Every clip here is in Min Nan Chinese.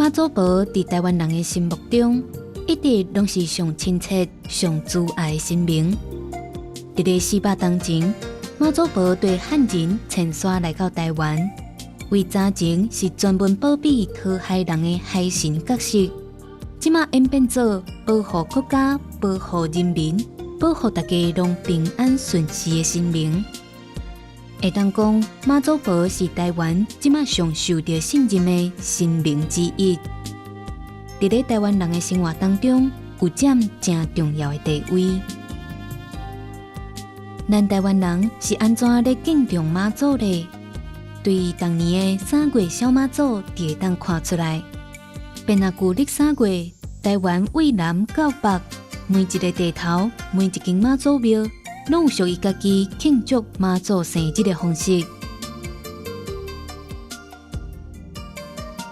媽祖婆佇臺灣人的心目中，一直攏是上親切、上慈愛的神明。佇咧400冬前，媽祖婆綴漢人遷徙來到臺灣，為早前是專門保庇討海人的海神角色，這馬演變做保護國家、保護人民、保護大家攏平安順遂的神明。會當講，媽祖婆是臺灣這馬上受著信任的神明之一。佇咧臺灣人的生活當中，有佔誠重要的地位。咱臺灣人是按怎咧敬重媽祖呢？對逐年的三月痟媽祖，就會當看出來。便若舊曆3月，臺灣對南到北，每一个地頭，每一間媽祖廟，攏有屬於家己慶祝媽祖生日的方式。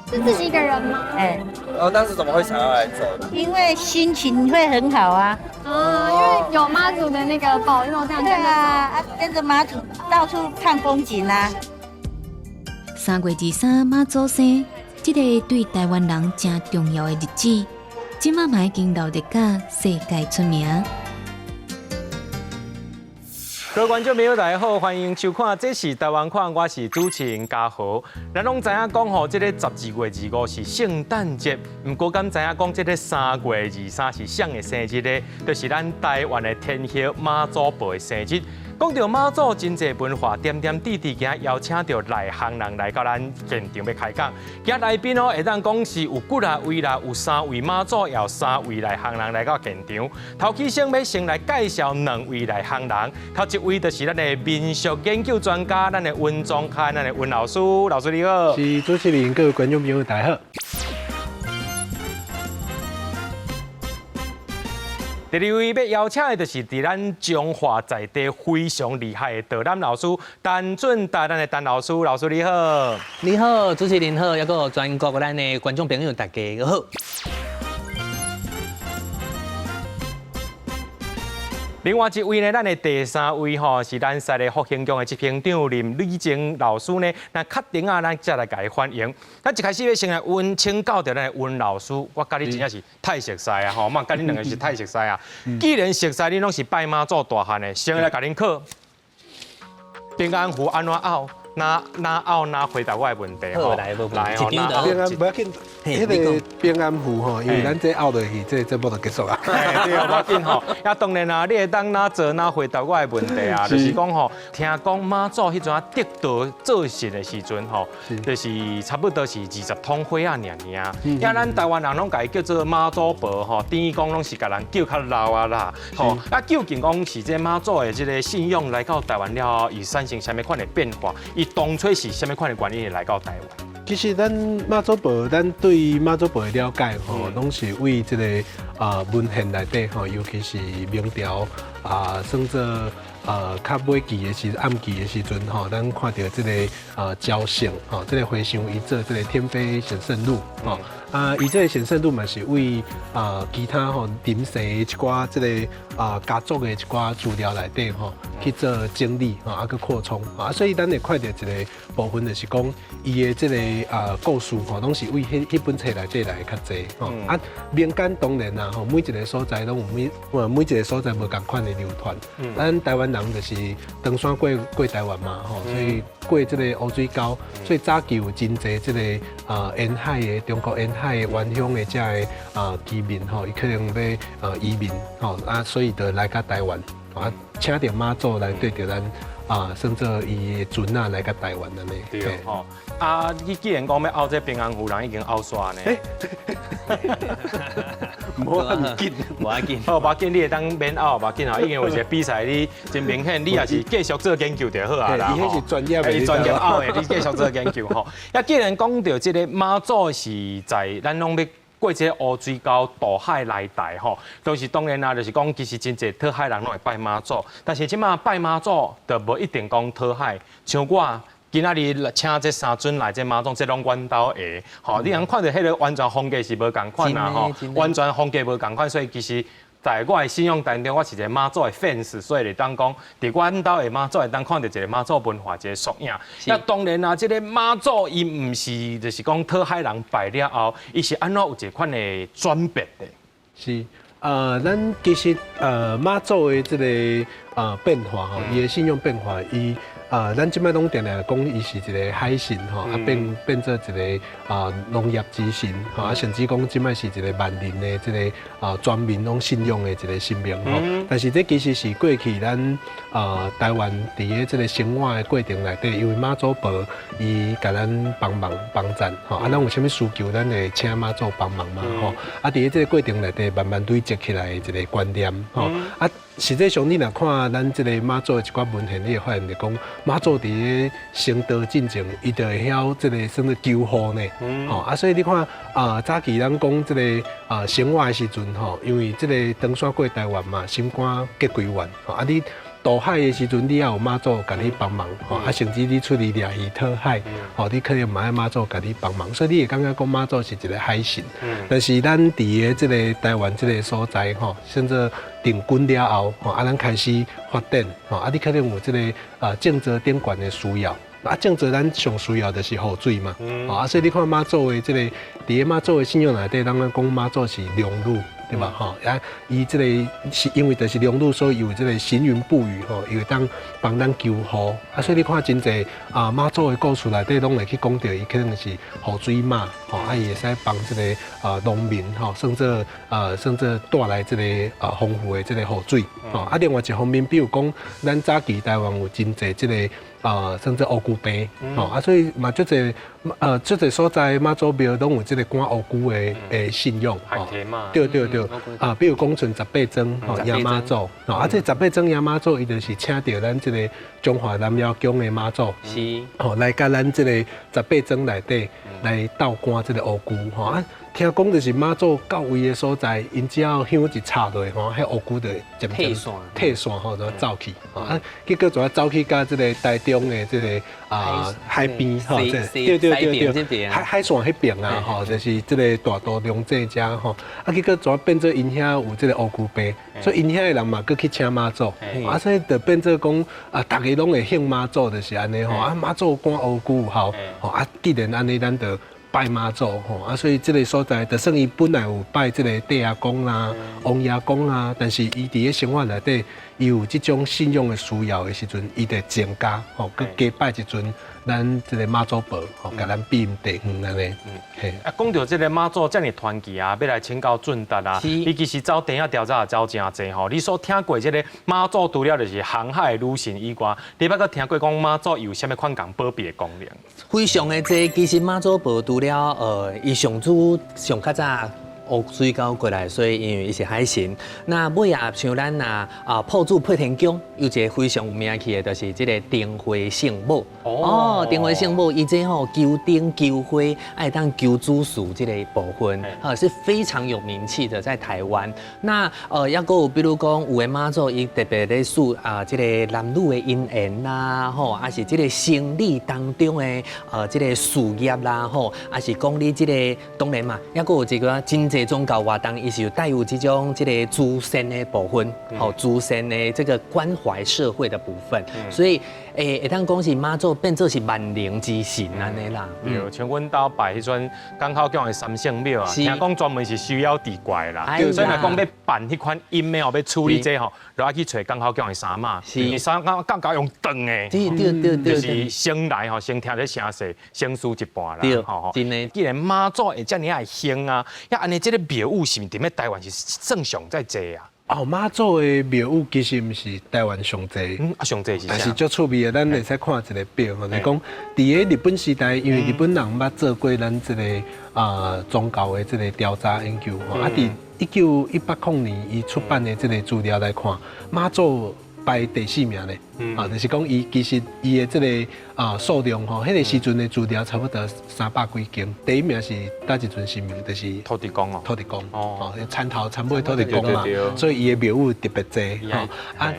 是自己一個人嗎？哎，哦，當時怎麼會想要來走？因為心情會很好啊。啊，因為有媽祖的那個保佑，這樣。對啊，跟着媽祖到處看風景啊。3月23媽祖生，這个對臺灣人誠重要的日子，這馬嘛已經鬧熱甲世界出名。各位觀眾朋友，大家好，歡迎收看《這是台灣看》，我是主持人嘉豪。咱攏知影講吼，這个12月25是聖誕節，毋過敢知影講這个三月二三是誰的生日咧？就是咱臺灣的天后媽祖婆的生日。講到媽祖，真濟文化點點滴滴，今邀請著內行人來到咱現場欲開講。今來賓哦，會當講是有幾若位啦，有三位媽祖，也有三位內行人來到現場。頭起先欲先來介紹兩位內行人，頭一位就是咱的民俗研究專家，咱的溫宗開，咱的溫老師，老師你好。是主持人，各位觀眾朋友大家好。第二位欲邀請的，就是佇咱彰化在地非常厲害的導覽老師陳俊達，咱的陳老師，老師你好。你好，主持人好，抑閣全國咱的觀眾朋友大家好。另外一位呢，咱的第三位吼是咱西的復興宮的執行長林李靜老師呢，咱確定啊，咱才來共伊歡迎。咱一開始欲先來問請教著咱的溫老師，我佮你真正是太熟似啊吼，嘛佮恁兩个是太熟似啊。既然熟似，恁攏是拜媽祖大漢的，先來共恁考平安符按怎拗？哪哪拗哪回答我的問題吼？來，來吼，平安無要緊，彼个平安符吼，因為咱這拗落去，這節目就結束啊。對，無要緊吼。啊，當然啊，你會當哪做哪回答我的問題啊，就是講吼，聽講媽祖彼陣得道做神的時陣吼，就是差不多是20桶火仔爾爾。啊，咱臺灣人攏共伊叫做媽祖婆吼，等於講攏是共人叫較老啊啦。吼，啊，究竟講是這媽祖的這个信仰來到臺灣了後，伊產生啥物款的變化？伊當初是啥物款的原因會來到臺灣？其實咱媽祖婆，咱對媽祖婆的了解吼，攏是對這个文獻內底吼，尤其是明朝啊，算做較尾期的時暗期的時陣吼，咱看著這个焦勝吼，這个和尚伊做這个天妃顯聖錄吼，啊，伊這个顯聖錄嘛是對其他吼臨時一寡這个家族的一寡資料內底吼去做整理吼，啊閣擴充啊，所以咱會看著一个部分就是講伊的這个故事吼，攏是對彼本冊內底來較濟吼。啊，民間當然啦吼，每一个所在攏有每一个所在無仝款的流傳。咱臺灣人就是登山過臺灣嘛吼，所以過這个烏水溝，所以早期有真濟這个沿海的中國沿海的灣鄉的遮个居民吼，伊可能欲移民吼啊，所以就來到臺灣啊，請著媽祖來綴著咱算做伊的船仔來到臺灣按呢。對吼，啊，你既然講欲拗這平安符，人已經拗煞呢。無要緊，無要緊。好，無要緊，你會當免拗，無要緊吼，已經有一個比賽，你真明顯，你也是繼續做研究就好啊啦。伊彼是專業的，伊專業拗的，你繼續做研究吼。啊，既然講著這个媽祖是在咱攏欲過這个烏水溝渡海來台吼，都是當然啦，就是講其實真濟討海人攏會拜媽祖，但是這馬拜媽祖就無一定講討海，像我今仔日請這三尊來這媽祖，這攏阮兜的，吼，你通看著彼个完全風格是無仝款啦，吼，完全風格無仝款，所以其實。在我的信仰當中，我是一个媽祖的 fans，所以會當講，佇阮兜的媽祖會當看著一个媽祖文化一个縮影。那當然啊，這个媽祖伊毋是就是講討海人拜了後，伊是按怎有一款的轉變的？是，咱其實媽祖的這个變化吼，伊的信仰變化，伊咱這擺攏定定講伊是一个海神吼，啊變做一个農業之神吼，啊甚至講這擺是一个萬人的這个全民攏信仰的一个神明吼。但是這其實是過去咱台灣佇咧這个生活的過程內底，因為媽祖婆伊共咱幫忙幫贊吼，啊咱有啥物需求，咱會請媽祖幫忙嘛吼。啊佇咧這个過程內底，慢慢累積起來的一个觀念吼。啊實際上你若看咱這个媽祖的一寡文獻，你會發現就講媽祖佇咧成道進前，伊就會曉這个算做求雨呢。吼啊，所以你看啊，早期咱講這个生活的時陣吼，因為這个唐山過台灣嘛，心肝結歸願吼，啊你渡海的時陣，你也有媽祖共你幫忙吼，啊甚至你出去掠魚討海，吼，你可能嘛愛媽祖共你幫忙，所以你會感覺講媽祖是一个海神。但是咱佇咧這个台灣這个所在吼，甚至定軍了後，吼啊，咱開始發展，吼啊，你可能有這个政治頂懸的需要，啊，政治咱上需要就是雨水嘛，啊，所以你看媽祖的這个，佇咧媽祖的信仰內底，咱講媽祖是龍女，對吧？吼，啊，伊這个是因為就是龍女，所以有這个行雲布雨吼，伊會當幫咱求雨。啊，所以你看真濟啊媽祖的故事內底，攏會去講著伊可能是雨水媽，吼，啊，伊會使幫這个農民吼，算做帶來這个豐富的這个雨水。吼，啊，另外一方面，比如講，咱早期台灣有真濟這个算做烏龜病，吼，啊，所以嘛，足濟所在媽祖廟攏有這个趕烏龜的信仰，吼。對對對，啊，比如講像十八莊吼，爺媽祖，吼，啊，這十八莊爺媽祖，伊就是請著咱這个中華南寮宮的媽祖，吼，來共咱這个十八莊內底來鬥趕這个烏龜，吼啊，聽講就是媽祖到位的所在，𪜶只要香一插落吼，彼烏龜就會漸漸退散吼，就走去，啊，結果就走去佮這个台中的這个海邊吼，對對對對，海線彼邊啊吼，就是這个大肚龍井遮吼，啊，結果怎變做𪜶遐有這个烏龜病，所以𪜶遐的人嘛，閣去請媽祖，啊，所以就變做講啊，逐家攏會信媽祖，就是按呢吼，啊，媽祖趕烏龜有效，吼啊，既然按呢，咱就拜媽祖吼，啊，所以這个所在，就算伊本來有拜這个地阿公啦、王爺公啦，但是伊佇咧生活內底，伊有這種信仰的需要的時陣，伊就增加吼，閣加拜一尊咱這个媽祖婆吼，共咱庇蔭地方按呢。嘿。啊，講著這个媽祖遮爾傳奇啊，欲來請教俊達啊，你其實走電影調查也走誠濟吼，你所聽過這个媽祖除了就是航海的女神以外，你捌閣聽過講媽祖有啥物款共保庇的功能？非常的濟，其實媽祖婆除了伊上主上較早烏水溝過來，所以因為伊是海神。那尾仔像咱啊朴主配天宮有一个非常有名氣的，就是這个燈花聖母。哦，燈花聖母伊這吼求燈求花，會當求子嗣這个部分，哈是非常有名氣的，在台灣。那抑閣有比如講有的媽祖伊特別咧賜啊，這个男女的姻緣啦，吼，抑是這个生理當中的這个事業啦，吼，抑是講你這个當然嘛，抑閣有一个真濟宗教活動，伊是有帶有這種這个慈善的部分，吼，慈善的這个關懷社會的部分，所以會當講是媽祖變做是萬靈之神按呢啦。對，像阮兜拜彼陣港口宮的三聖廟啊，聽講專門是收妖治怪啦，所以若講欲辦彼款陰的哦，欲處理這吼，就愛去揣港口宮的三媽，是三媽感覺用斷的，就是先來吼，先聽這聲勢，先輸一半啦，對，真的。既然媽祖會遮爾仔興啊，抑按呢這个廟宇是毋是佇咧台灣是算上在濟啊？哦，媽祖的廟宇其實毋是台灣上濟，啊上濟是啥？但是足趣味的，咱會使看一個表吼，就是講佇咧日本時代，因為日本人捌做過咱這個宗教的這個調查研究吼，啊，佇1980年伊出版的這個資料來看，媽祖排第四名咧，啊，就是講伊其實伊的這个數量吼，彼个時陣的資料差不多三百幾間。第一名是佗一尊神明，就是土地公哦，土地公哦，田頭田尾土地公嘛，所以伊的廟宇特別濟吼。啊，啊，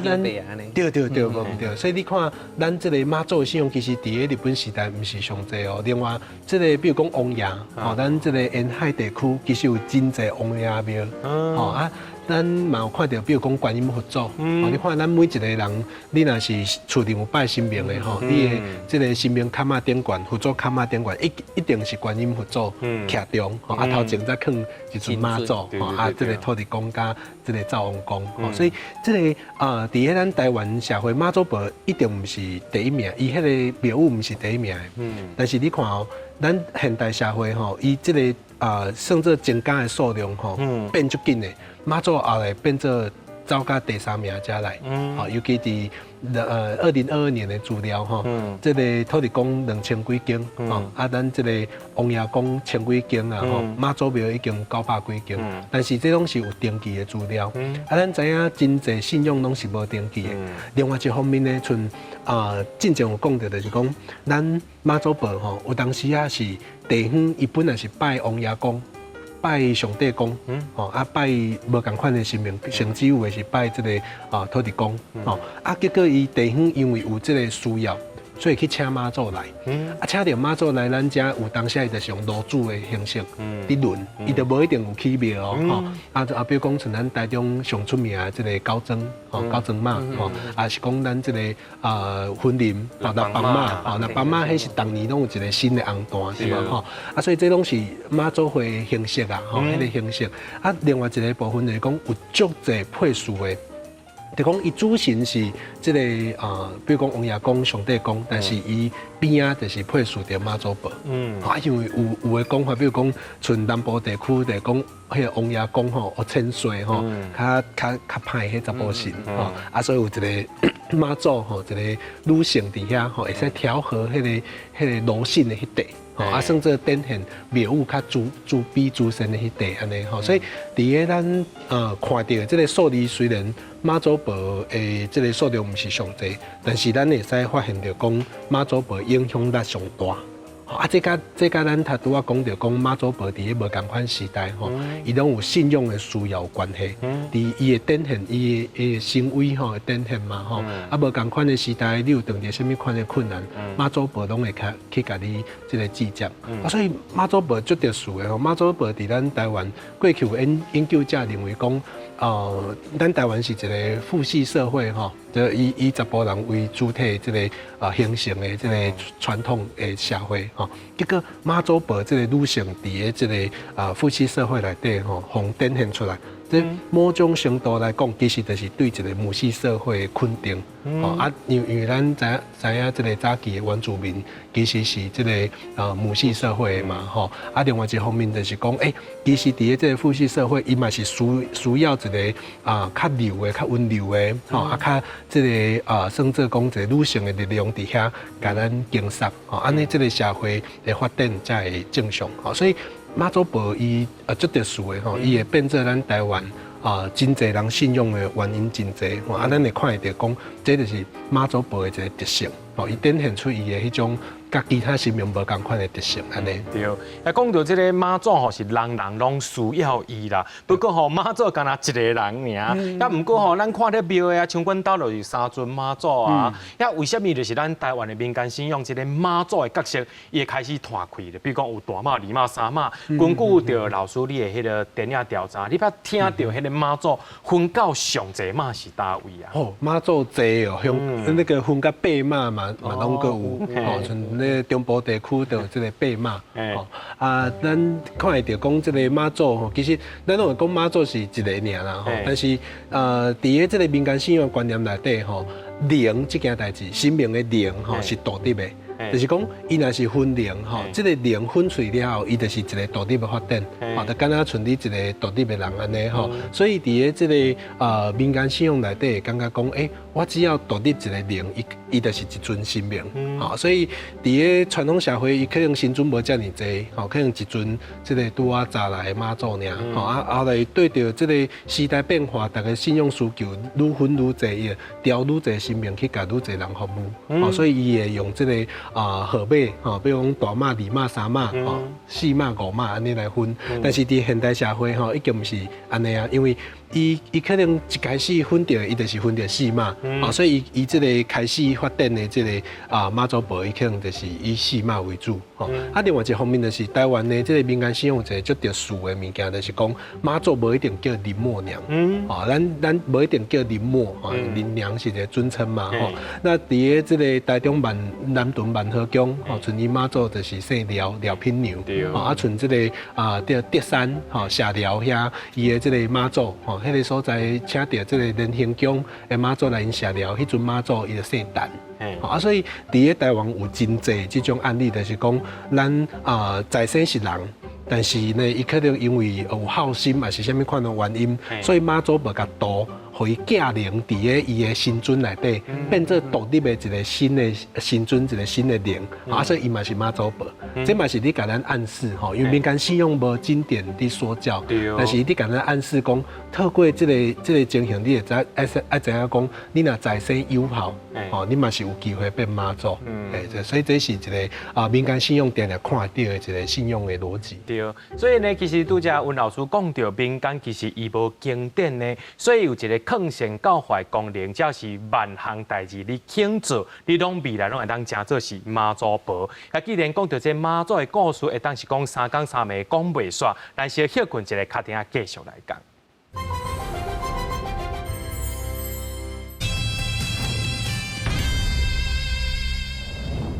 咱對對對，無毋對。所以你看，咱這个媽祖的信仰其實佇咧日本時代毋是上濟哦。另外，這个比如講王爺，吼，咱這个沿海地區其實有真濟王爺廟，吼啊。咱嘛有看著，比如講觀音佛祖，哦，你看咱每一个人，你若是厝裡有拜神明的吼，你的這个神明龛仔頂懸，佛祖龛仔頂懸，一定是觀音佛祖徛中，吼，啊頭前才囥一尊媽祖，吼，啊這个土地公佮這个灶王公，吼，所以這个啊，佇咧咱台灣社會，媽祖婆一定毋是第一名，伊彼个廟宇毋是第一名的，但是你看哦，咱現代社會吼，伊這个啊算做增加的數量吼，變足緊的。媽祖後來變做走到第三名才來，吼，尤其佇2022年的資料吼，這个土地公2000幾間，吼，啊，咱這个王爺公千幾間啊，吼，媽祖廟已經900幾間，但是這攏是有登記的資料，啊，咱知影真濟信仰攏是無登記的。另外一方面呢，像啊，進前有講著，就是講咱媽祖婆吼，有當時啊是地方，伊本來是拜王爺公，拜上帝公，吼啊拜無仝款的神明，甚至有的是拜這个啊土地公，吼啊結果伊地方因為有這个需要，所以去請媽祖來，啊請著媽祖來咱遮有當時伊就是用爐主的形式佇輪，伊就無一定有起廟哦，吼啊啊比如講像咱台中上出名的這个九莊，吼九莊媽，吼啊是講咱這个啊雲林吼六枋媽，吼六枋媽彼是逐年攏有一个新的紅毯對無吼，啊所以這攏是媽祖會形式啊，吼彼个形式。啊另外一个部分就是講有足濟配屬的。就講伊主神是這个啊，比如講王爺公、上帝公，但是伊邊仔就是配屬著媽祖婆。啊，因為有的講法，比如講像南部地區就講彼个王爺公吼，千歲吼，較較較歹彼查埔神吼，啊，所以有一个媽祖吼，一个女性佇遐吼，會使調和彼个奴性的彼塊。吼，啊，算做展現廟宇較慈慈悲慈善的彼塊按呢吼，所以佇咧咱看著這个數字雖然媽祖婆的這个數量毋是上濟，但是咱會使發現著講媽祖婆影響力上大。啊，這佮咱頭拄仔講著講媽祖婆佇咧無仝款時代吼，伊攏有信仰的需要有關係，佇伊會展現伊的神威吼會展現嘛吼。啊，無仝款的時代，你有遇著啥物款的困難，媽祖婆攏會較去共你這个支接。啊，所以媽祖婆足特殊的吼，媽祖婆佇咱台灣過去有研究者認為講，咱台灣是一个父系社會吼，就以查埔人為主體這个啊形成的這个傳統的社會吼。結果媽祖婆這个女性佇咧這个啊父系社會內底吼，予展現出來。這某種程度來講，其實就是對一个母系社會的肯定。吼啊，因為咱知影這个早期的原住民其實是這个啊母系社會的嘛吼。啊，另外一方面就是講，其實佇咧這个父系社會，伊嘛是需要一个啊較柔的、較溫柔的，吼啊較這个啊算做講一个女性的力量佇遐共咱經營，吼，按呢這个社會的發展才會正常。吼，所以媽祖婆伊啊足特殊的吼，伊會變做咱台灣啊真濟人信仰的原因真濟，吼啊，咱會看會著講，這就是媽祖婆的一个特性，吼，伊展現出伊的彼種佮其他神明無仝款的特性，按呢。對，啊，講著這个媽祖吼是人人攏需要伊啦。不過吼媽祖干焦一個人爾，啊，毋過吼咱看咧廟的啊，像阮兜就是三尊媽祖啊。啊，為啥物就是咱台灣的民間信仰這个媽祖的角色，伊會開始湠開咧？比如講有大媽、二媽、三媽。根據著老師你的彼个田野調查，你捌聽著彼个媽祖分到上濟媽是佗位啊？哦，媽祖濟哦，像那个分甲八媽嘛嘛攏閣有，吼，像咧中部地區就有這个八媽，吼啊，咱看會著講這个媽祖吼，其實咱攏會講媽祖是一个爾啦，吼，但是佇咧這个民間信仰觀念內底吼，靈這件代誌，神明的靈吼是獨立的。就是講，伊若是分靈吼，這个靈粉碎了後，伊就是一个獨立的發展，吼，就敢若像你一个獨立的人按呢吼。所以佇咧這个民間信仰內底，會感覺講，我只要獨立一个靈，伊就是一尊神明，吼。所以佇咧傳統社會，伊可能神尊無遮爾濟，吼，可能一尊這个拄仔早來的媽祖爾，吼啊，後來對著這个時代變化，逐个信仰需求愈分愈濟，伊會調愈濟神明去共愈濟人服務，吼，所以伊會用這个號碼，吼，比如講大媽、二媽、三媽，吼，四媽、五媽按呢來分。但是佇現代社會吼，已經毋是按呢啊，因為伊可能一開始分著，伊就是分著四媽，啊，所以伊這個開始發展的這個啊媽祖婆，伊可能就是以四媽為主，吼。啊，另外一方面就是台灣的這個民間信仰有一個足特殊的物件，就是講媽祖無一定叫林默娘，啊，咱無一定叫林默，吼，林娘是一個尊稱嘛，吼。那佇咧這個台中萬南屯萬和宮，吼，像伊媽祖就是姓廖，廖品娘，啊，像這個啊，佇德山，吼，社寮遐，伊的這個媽祖，吼，彼個所在請著這個連興宮的媽祖來𪜶社寮，彼陣媽祖伊就姓陳。啊，所以佇咧台灣有真濟這種案例，就是講咱啊在生是人，但是呢，伊可能因為有孝心，抑是啥物款的原因，所以媽祖無共渡，予伊寄靈佇咧伊的神尊內底，變做獨立的一個新的神尊，一個新的靈，啊，所以伊嘛是媽祖婆。這嘛是咧共咱暗示吼，因為民間信仰無經典佇說教，但是伊佇共咱暗示講，透過這個情形，你會知愛知影講，你若在生有孝，吼，你嘛是有機會變媽祖。欸，所以這是一個啊民間信仰定定看著的一個信仰的邏輯。對，所以呢，其實拄才溫老師講著民間其實伊無經典呢，所以有一個勸善教化功能，只要是萬項代誌你肯做，你攏未來攏會當成做是媽祖婆。啊，既然講著這媽祖的故事，會當是講三工三暝講袂煞，咱先歇睏一下，敲電話繼續來講。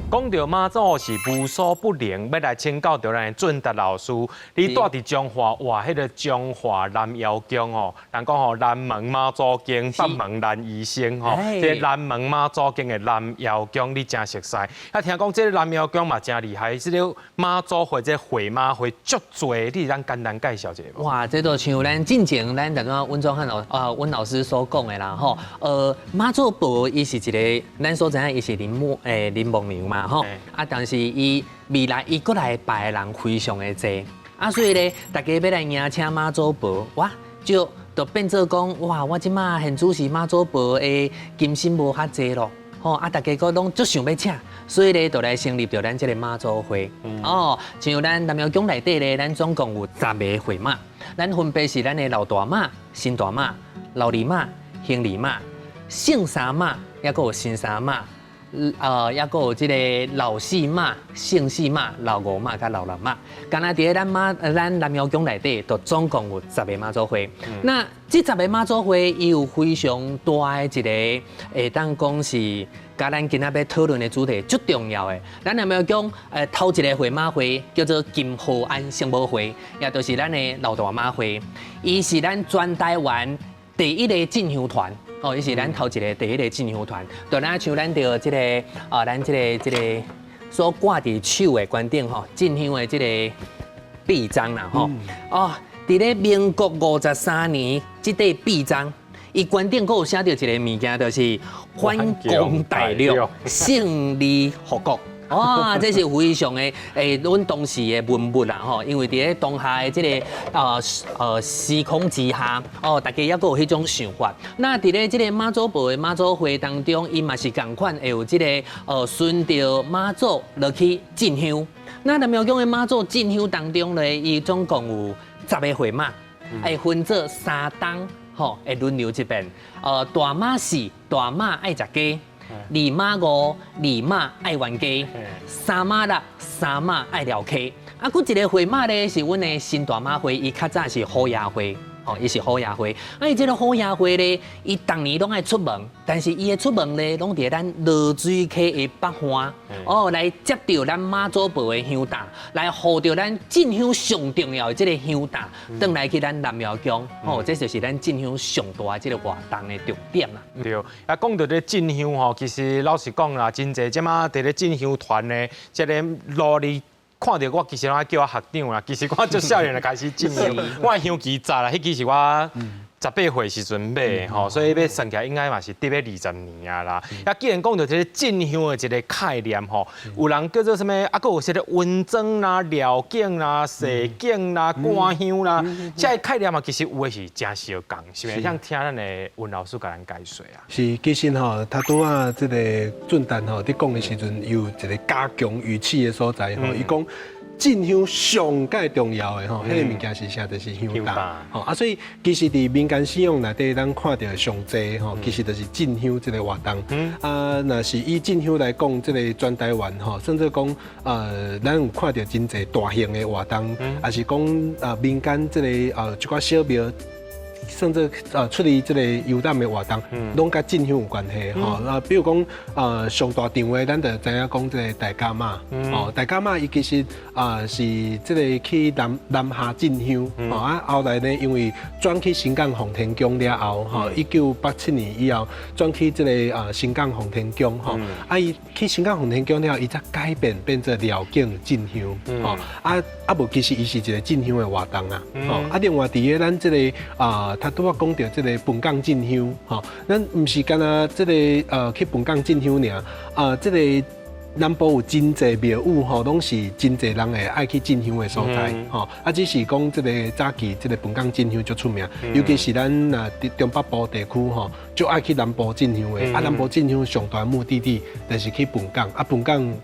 講著媽祖是無所不能，欲來請教著咱的俊達老師，你蹛佇彰化，哇，彼個彰化南瑤宮吼，人講吼南門媽祖宮，北門蘭醫生吼，這個南門媽祖宮的南瑤宮你誠熟似。啊，聽講這個南瑤宮嘛誠厲害，這個媽祖會這個會媽會足濟，你會當簡單介紹一下無？哇，這就像咱進前咱淡薄溫宗漢老啊溫老師所講的啦吼，媽祖婆伊是一個，咱所知影伊是林默欸林默娘嘛吼，啊，但是伊未來伊閣來拜的人非常的濟，啊，所以咧，大家欲來迎請媽祖婆，哇，就變做講，哇，我這馬現主持媽祖婆的金身無較濟咯，吼，啊，大家閣攏足想欲請，所以咧，就來成立著咱這個媽祖會。哦，像咱南瑤宮內底咧，咱總共有十个會媽，咱分別是咱的老大媽、新大媽、老二媽、興二媽、聖三媽，抑閣有新三媽。抑閣有這個老四媽、聖四媽、老五媽佮老六媽，敢若佇咧咱媽、咱南瑤宮內底，就總共有十個媽祖會。那這十個媽祖會，伊有非常大的一個，會當講是，佮咱今仔欲討論的主題足重要的。咱南瑤宮，頭一個會媽會叫做金河安聖母會，也就是咱的老大媽會，伊是咱全台灣第一个進香團。哦，伊是咱頭一个第一个進香團，就咱像咱著這個啊，咱這個這個所掛佇手的關頂吼，進香的這個臂章啦吼。哦，佇咧民國53年，這塊臂章，伊關頂閣有寫著一个物件，就是反攻大陸，勝利復國。哇，這是非常的欸，阮當時的文物啦吼，因為佇咧當下的這个時空之下，哦，大家猶閣有彼種想法。那佇咧這個媽祖婆的媽祖會當中，伊嘛是仝款會有這个順著媽祖落去進香。那南瑤宮的媽祖進香當中咧，伊總共有十个會媽，會分做三冬，吼，會輪流一遍。大媽四，大媽愛食雞。二媽五，二媽愛冤家；三媽六，三媽愛寮溪。啊，閣一个會媽咧，是阮的新大媽會，伊較早是虎爺會，吼，伊是虎爺會。啊，伊這个虎爺會咧，伊逐年攏愛出門，但是伊的出門咧，攏佇咱濁水溪的北岸，哦，來接著咱媽祖婆的香擔，來護著咱進香上重要的這个香擔，轉來去咱南瑤宮，哦，這就是咱進香上大的這个活動的重點啦。對，啊，講著這進香吼，其實老實講啦，真濟這馬佇咧進香團呢，這个路裡看著我，其實攏愛叫我學長啦。其實我足少年就開始進香，我的香旗紮啦，彼支是我18歲時陣買的吼，所以欲算起來應該嘛是得欲20年啊啦。啊，既然講著這个進香的一个概念吼，有人叫做啥物，啊，閣有啥物溫莊啦、寮景啦、踅景啦、掛香啦，這个概念嘛，其實有的是誠相仝，是毋是？想聽咱的溫老師共咱解說啊。是，其實吼，頭拄仔這个俊達吼，佇講的時陣，有一个加強語氣的所在吼，伊講。進香上蓋重要的吼，彼个物件是啥？就是香罩。吼啊，所以其實佇民間信仰內底，咱看著上濟吼，其實就是進香這个活動。啊，若是以進香來講，這个全台灣吼，甚至講咱有看著真濟大型的活動，抑是講民間這个一寡小廟，甚至出佇這个遊覽的活動，攏佮進香有關係吼。啊，比如講上大場的，咱就知影講這个大甲媽，哦，大甲媽伊其實啊是這个去南南下進香，吼啊後來呢，因為轉去新港奉天宮了後，吼，1987年以後轉去這个新港奉天宮，吼，啊伊去新港奉天宮了後，伊才改變變做寮境進香，吼啊啊無其實伊是一个進香的活動啊，吼啊另外佇咧咱這个啊。他拄仔講著這个本港進香，吼，咱毋是干焦這个去本港進香爾，啊，這个南部有真濟廟宇吼，攏是真濟人會愛去進香的所在，吼，啊，只是講這个早期這个本港進香足出名，尤其是咱啊中北部地區吼，足愛去南部進香的，啊，南部進香上大目的地就是去本港，啊，本港。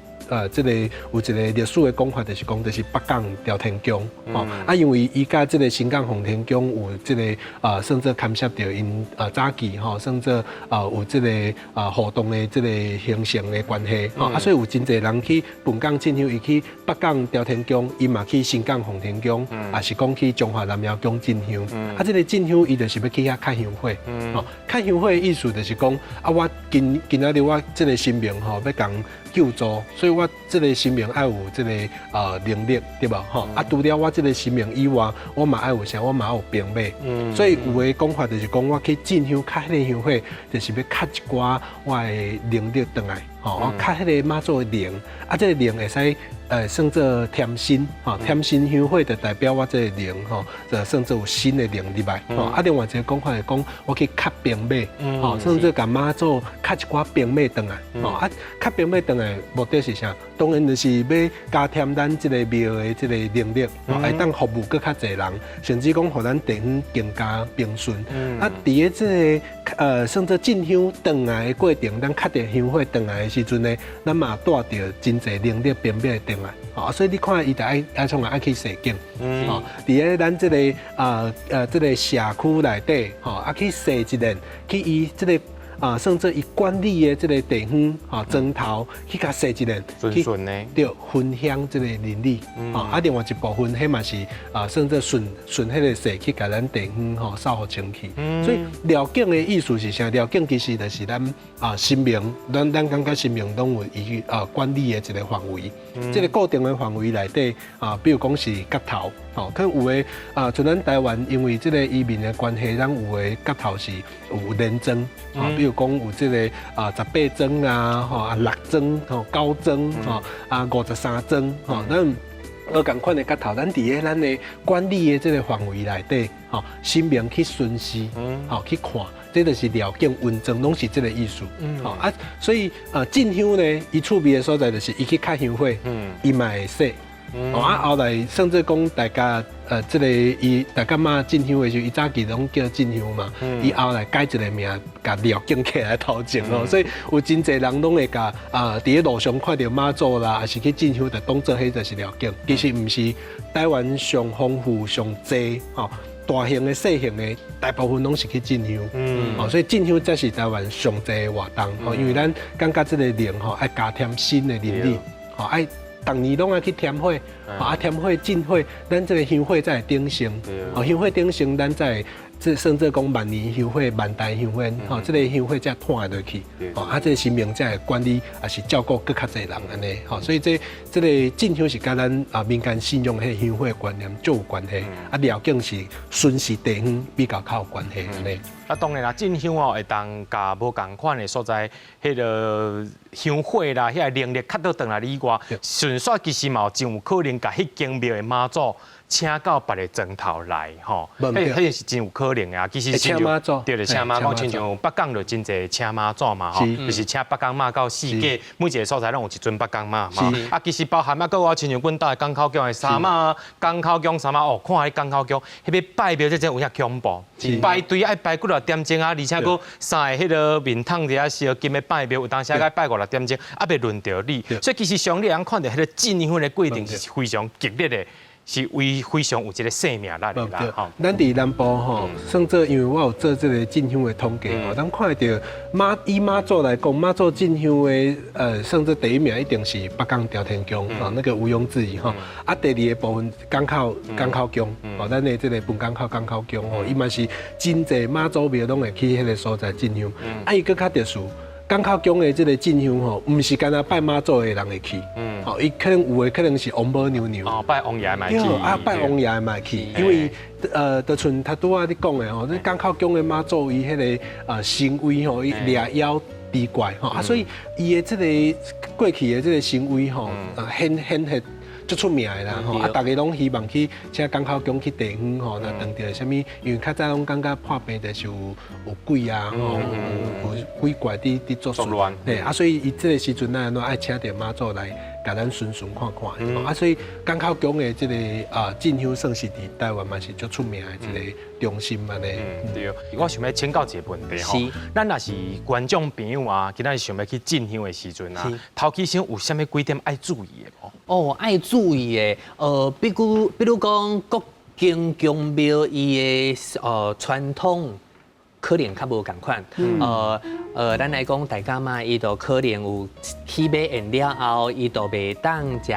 這个有一个歷史的講法，就是講就是北港朝天宮，吼啊，因為伊佮這个新港奉天宮有這个算做牽涉著𪜶早期吼，算做有這个互動的這个形成的關係，吼啊，所以有真濟人去本港進香，伊去北港朝天宮，伊嘛去新港奉天宮，抑是講去中華南廟宮進香，啊，這个進香伊就是欲去遐磕香火，吼，磕香火的意思就是講啊，我今今仔日我這个神明吼欲共救助，所以我這个神明愛有這个能力，對無吼？啊，除了我這个神明以外，我嘛愛有啥？我嘛愛有兵馬。所以有的講法就是講，我去進香磕彼个香火，就是欲磕一寡我的能力轉來，吼，我磕彼个媽祖的靈，啊，這个靈會使算做添新，吼，添新香火就代表我這个靈吼，就算做有新的靈入來，吼。啊，另外一个講法是講，我去磕兵馬，吼，算做共媽祖磕一寡兵馬轉來，吼，啊，磕兵馬轉來目的是啥？當然就是欲加添咱這个廟的這个能力，會當服務閣較濟人，甚至講予咱地方更加平順。啊，佇咧這个算做進香轉來的過程，咱磕著香火轉來的時陣呢，咱嘛帶著真濟能力兵馬轉來。啊，所以你看，伊就愛愛創啥愛去踅境，吼，佇咧咱這个這个社區內底，吼，啊去踅一遍，去伊這个算做伊管理的這个地方，吼，莊頭去共踅一遍，順順呢，對，分享這个靈力，吼，啊，另外一部分，彼嘛是算做順順彼个踅去共咱地方吼掃予清氣。所以寮境的意思是啥？寮境其實就是咱神明，咱感覺神明攏有伊管理的一個範圍，這个固定的範圍內底啊，比如講是角頭，吼，可能有的啊，像咱台灣因為這个移民的關係，咱有的角頭是有連莊，啊，比如講有這个18莊啊，吼啊6莊，吼9莊，吼啊53莊，吼，咱無仝款的角頭，咱佇咧咱的管理的這个範圍內底，吼，神明去巡視，吼去看，這就是寮境溫莊，攏是這个意思。吼啊，所以進香呢，伊趣味的所在就是伊去磕香火，伊嘛會踅。哦啊，後來甚至講大家這个伊大甲媽進香的時候，伊早期攏叫進香嘛，伊後來改一个名，共寮境起來頭前哦，所以有真濟人攏會共佇咧路上看著媽祖啦，抑是去進香，就當做彼就是寮境。其實毋是，台灣上豐富、上濟吼。大型的、細型的，大部分攏是去進香，哦，所以進香才是台灣上濟的活動，哦，因為咱感覺這个靈吼愛加添新的靈力，吼愛逐年攏愛去添火，啊添火進火，咱這个香火才會鼎盛，哦，香火鼎盛，咱才會這算做講萬年香火、萬代香火，吼，這个香火才傳落去，哦，啊，這个神明才會管理，抑是照顧閣較濟人按呢，吼，所以這這个進香是佮咱民間信仰彼个香火觀念足有關係，啊，寮境是巡視地方比較較有關係按呢。啊，當然啦，進香哦，會當共無仝款的所在，彼个香火啦，遐个靈力較倒轉來以外，順紲其實嘛有真有可能共彼間廟的媽祖。請到別个莊頭來吼，無毋對。彼彼是真有可能的啊。其實會請媽祖。對對，請媽祖，親像北港就真濟請媽祖嘛吼，就是請北港媽到四界每一个所在攏有一尊北港媽嘛。啊，其實包含啊，閣有親像阮兜的港口宮的三媽，港口宮三媽哦，看彼港口宮，彼个拜廟這真有影恐怖，排隊愛排幾落點鐘啊，而且閣三个彼个面桶佇遐燒金的拜廟，有當時愛拜五六點鐘，猶未輪著你。所以其實上你會當看著彼个進香的過程是非常激烈的，是為非常有這个生命力的啦，吼。咱佇南部吼，算做因為我有做這个進香的統計吼，咱看會著媽以媽祖來講，媽祖進香的算做第一名一定是北港朝天宮，吼，那個毋庸置疑吼。啊，第二个部分港口宮，吼，咱的這个本港口港口宮吼，伊嘛是真濟媽祖廟攏會去彼个所在進香。啊，伊閣較特殊，港口宮的這个進香吼，毋是干焦拜媽祖的人會去，吼，伊可能有的可能是王母娘娘。哦，拜王爺嘛會去。啊，拜王爺嘛會去，因為就像頭拄仔你講的吼，這港口宮的媽祖伊彼个神位吼，伊掠妖除怪吼，啊，所以伊的這个過去的這个神位吼，顯顯現足出名的啦吼，啊，逐家攏希望去請港口宮去地方吼，若碰著啥物，因為較早攏感覺破病就是有鬼啊，吼，有鬼怪佇作祟，嘿，啊，所以伊這个時陣咱愛請著媽祖來共咱巡巡看看，啊，所以港口宮的這个進香算是佇台灣嘛是足出名的一个中心按呢。嗯，對，我想欲請教一个問題吼，咱若是觀眾朋友啊，今仔日想欲去進香的時陣啊，頭起先有啥物幾點愛注意的無？哦，愛注意的，比如講各間宮廟伊的傳統可能較無仝款，咱來講大甲媽，伊就可能有起碼宴了後，伊就袂當食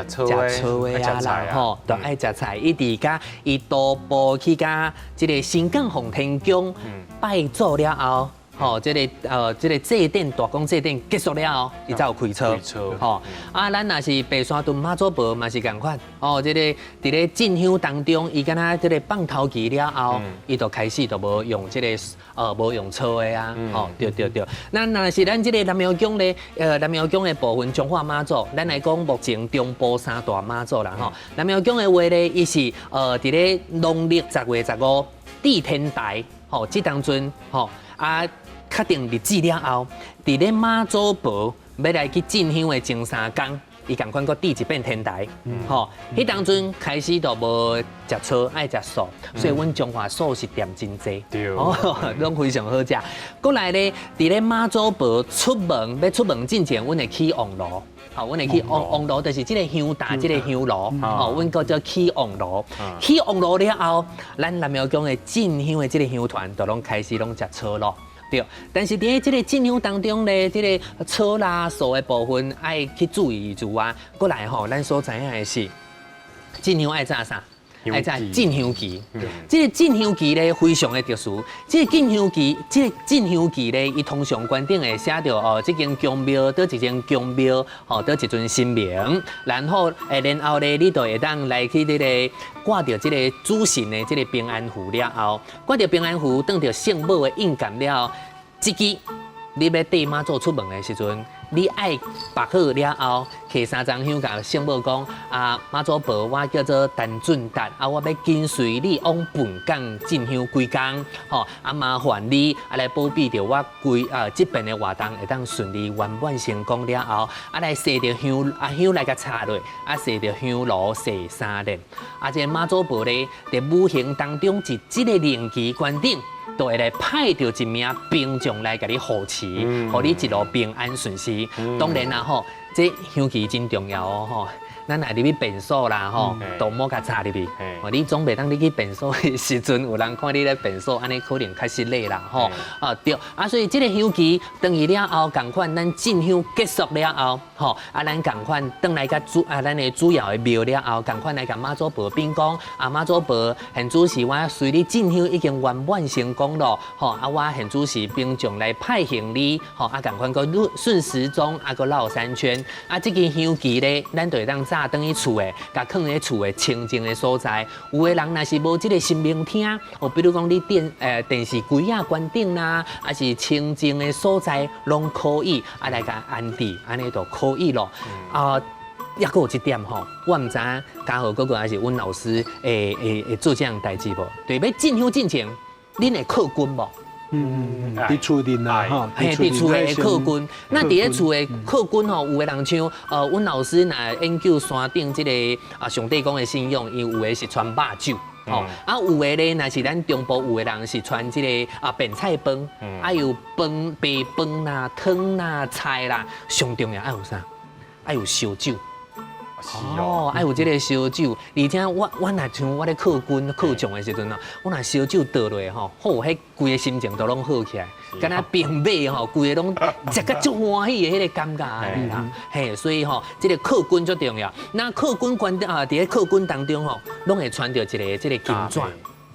食素的啊啦吼，就愛食菜，一直共伊徒步去共這个新港奉天宮拜祖了後。吼，這个祭典大公祭典結束了後，伊才有開操。吼，啊，咱若是白沙屯媽祖婆嘛是仝款。哦，這个佇咧進香當中，伊敢若這个放頭旗了後，伊就開始就無用這个無用粗的啊。吼，對對對。那若是咱這个南廟宮咧，南廟宮的部分彰化媽祖，咱來講目前中部三大媽祖啦吼。南廟宮的話咧，伊是佇咧農曆10月15佇天台，吼，這當陣吼啊。確定日子了後，佇咧媽祖婆欲來去進香的前三工，伊仝款閣佇一遍天台，吼，彼當陣開始就無食粗，愛食素，所以阮彰化素食店真濟，哦，攏非常好食。閣來咧，佇咧媽祖婆出門欲出門進前，阮會起王爐。吼，阮會起王王爐，就是這个香擔，這个香爐，吼，阮閣叫起王爐。起王爐了後，咱南廟宮的進香的這个香團，就攏開始攏食粗咯。對，但是佇咧這个進香當中咧，這个粗啦素的部分愛去注意之外，閣來吼，咱所知影的是進香愛紮啥？愛紮進香旗。這个進香旗咧非常的特殊。這个進香旗，這个進香旗咧，伊通常關頂會寫著哦，這間宮廟佗一間宮廟，吼，佗一尊神明，然後然後咧，你就會當來去這个掛著這个主神的這个平安符了後，掛著平安符，當著聖母的印鑑了後，這支你欲綴媽祖出門的時陣，你愛縛好了後，提三張香，共聖母講啊，媽祖婆，我叫做陳俊達，啊，我欲跟隨你往本港進香幾工，吼，啊，麻煩你啊來保庇著我規啊這遍的活動會當順利圓滿成功了後，啊來踅著香，啊香來共插落，啊踅著香爐踅三輪，啊這个媽祖婆咧，佇無形當中佇這个靈旗關頂，就會來派著一名兵將來共你護持，予你一路平安順遂。當然啦吼，這香旗真重要哦吼。咱若入去便所啦吼，都莫共插入去。哦，你總袂當你去便所的時陣，有人看你咧便所，按呢可能較失禮啦吼。啊對，啊所以這个香旗轉去了後，仝款咱進香結束了後，吼啊咱仝款轉來共主啊咱的主要的廟了後，仝款來共媽祖婆稟講，啊媽祖婆，現主時我隨你進香已經圓滿成功咯，吼啊我現主時兵將來派行你，吼啊仝款閣順時鐘啊閣繞三圈，啊這支香旗咧，咱就會當紮轉去厝的，共囥佇厝的清靜的所在。有的人若是無這个神明廳，哦，比如講你電視機仔關頂啦，抑是清靜的所在攏可以，啊來共安置，按呢就可以咯。啊，抑閣有一點吼，我毋知影嘉豪哥哥還是阮老師會會會做這樣代誌無？對，欲進香進前，恁會叩君無？嗯，佇厝內啦，吼，嘿，佇厝的叩君。那佇咧厝的叩君吼，有的人像阮老師若研究山頂這個啊上帝公的信仰，伊有的是傳肉酒，吼，啊有的咧，若是咱中部有的人是傳這個啊便菜飯，啊有飯白飯啦、湯啦、菜啦，上重要愛有啥？愛有燒酒。哦，愛有這個燒酒，而且我若像我咧叩君叩將的時陣啊，我若燒酒倒落吼，好，彼規个心情都攏好起來，敢若兵馬吼，規个攏食甲足歡喜的彼個感覺按呢啦。嘿，所以吼，這個叩君足重要。那叩君關啊，佇咧叩君當中吼，攏會傳著一个這個金紙，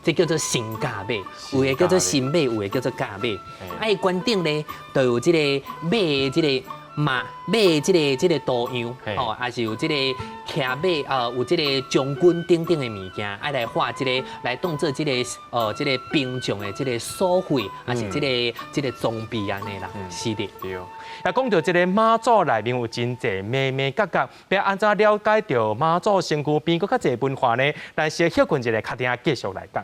這叫做神駕馬，有的叫做神馬，有的叫做駕馬。啊，伊關頂咧，就有這個馬的這個。馬馬這個這個圖樣，吼，還是有這個騎馬啊，有這個將軍等等的物件，愛來畫這個來當做這個這個兵將的這個所會，還是這個這個裝備按呢啦，是的。對。啊，講到這個媽祖內面有真濟眉眉角角，欲按怎了解著媽祖身軀邊閣較濟文化呢？咱先歇睏一下，較等繼續來講。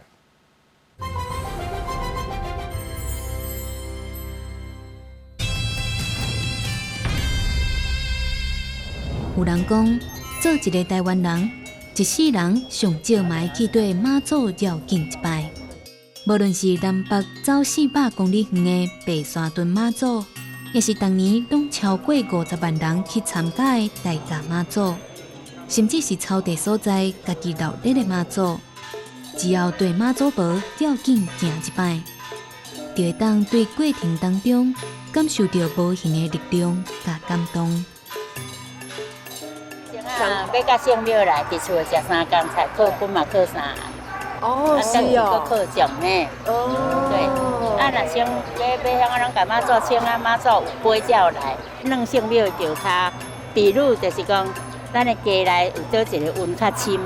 有人講，做一个台灣人，一世人上少嘛會去對媽祖繞境一擺。無論是南北走400公里遠的白沙屯媽祖，抑是逐年攏超過50萬人去參加的大甲媽祖，甚至是草地所在家己鬧熱的媽祖，只要對媽祖婆繞境行一擺，就會當對過程當中感受著無形的力量佮感動。啊，欲佮聖廟來，佇厝食三工菜，叩君嘛叩三暗。哦，是哦。閣叩將呢。哦。對。啊，若像欲欲遐個攏共媽祖請啊，媽祖有杯才有來。軟聖廟轎跤，比如就是講，咱的家內有佗一个運較深，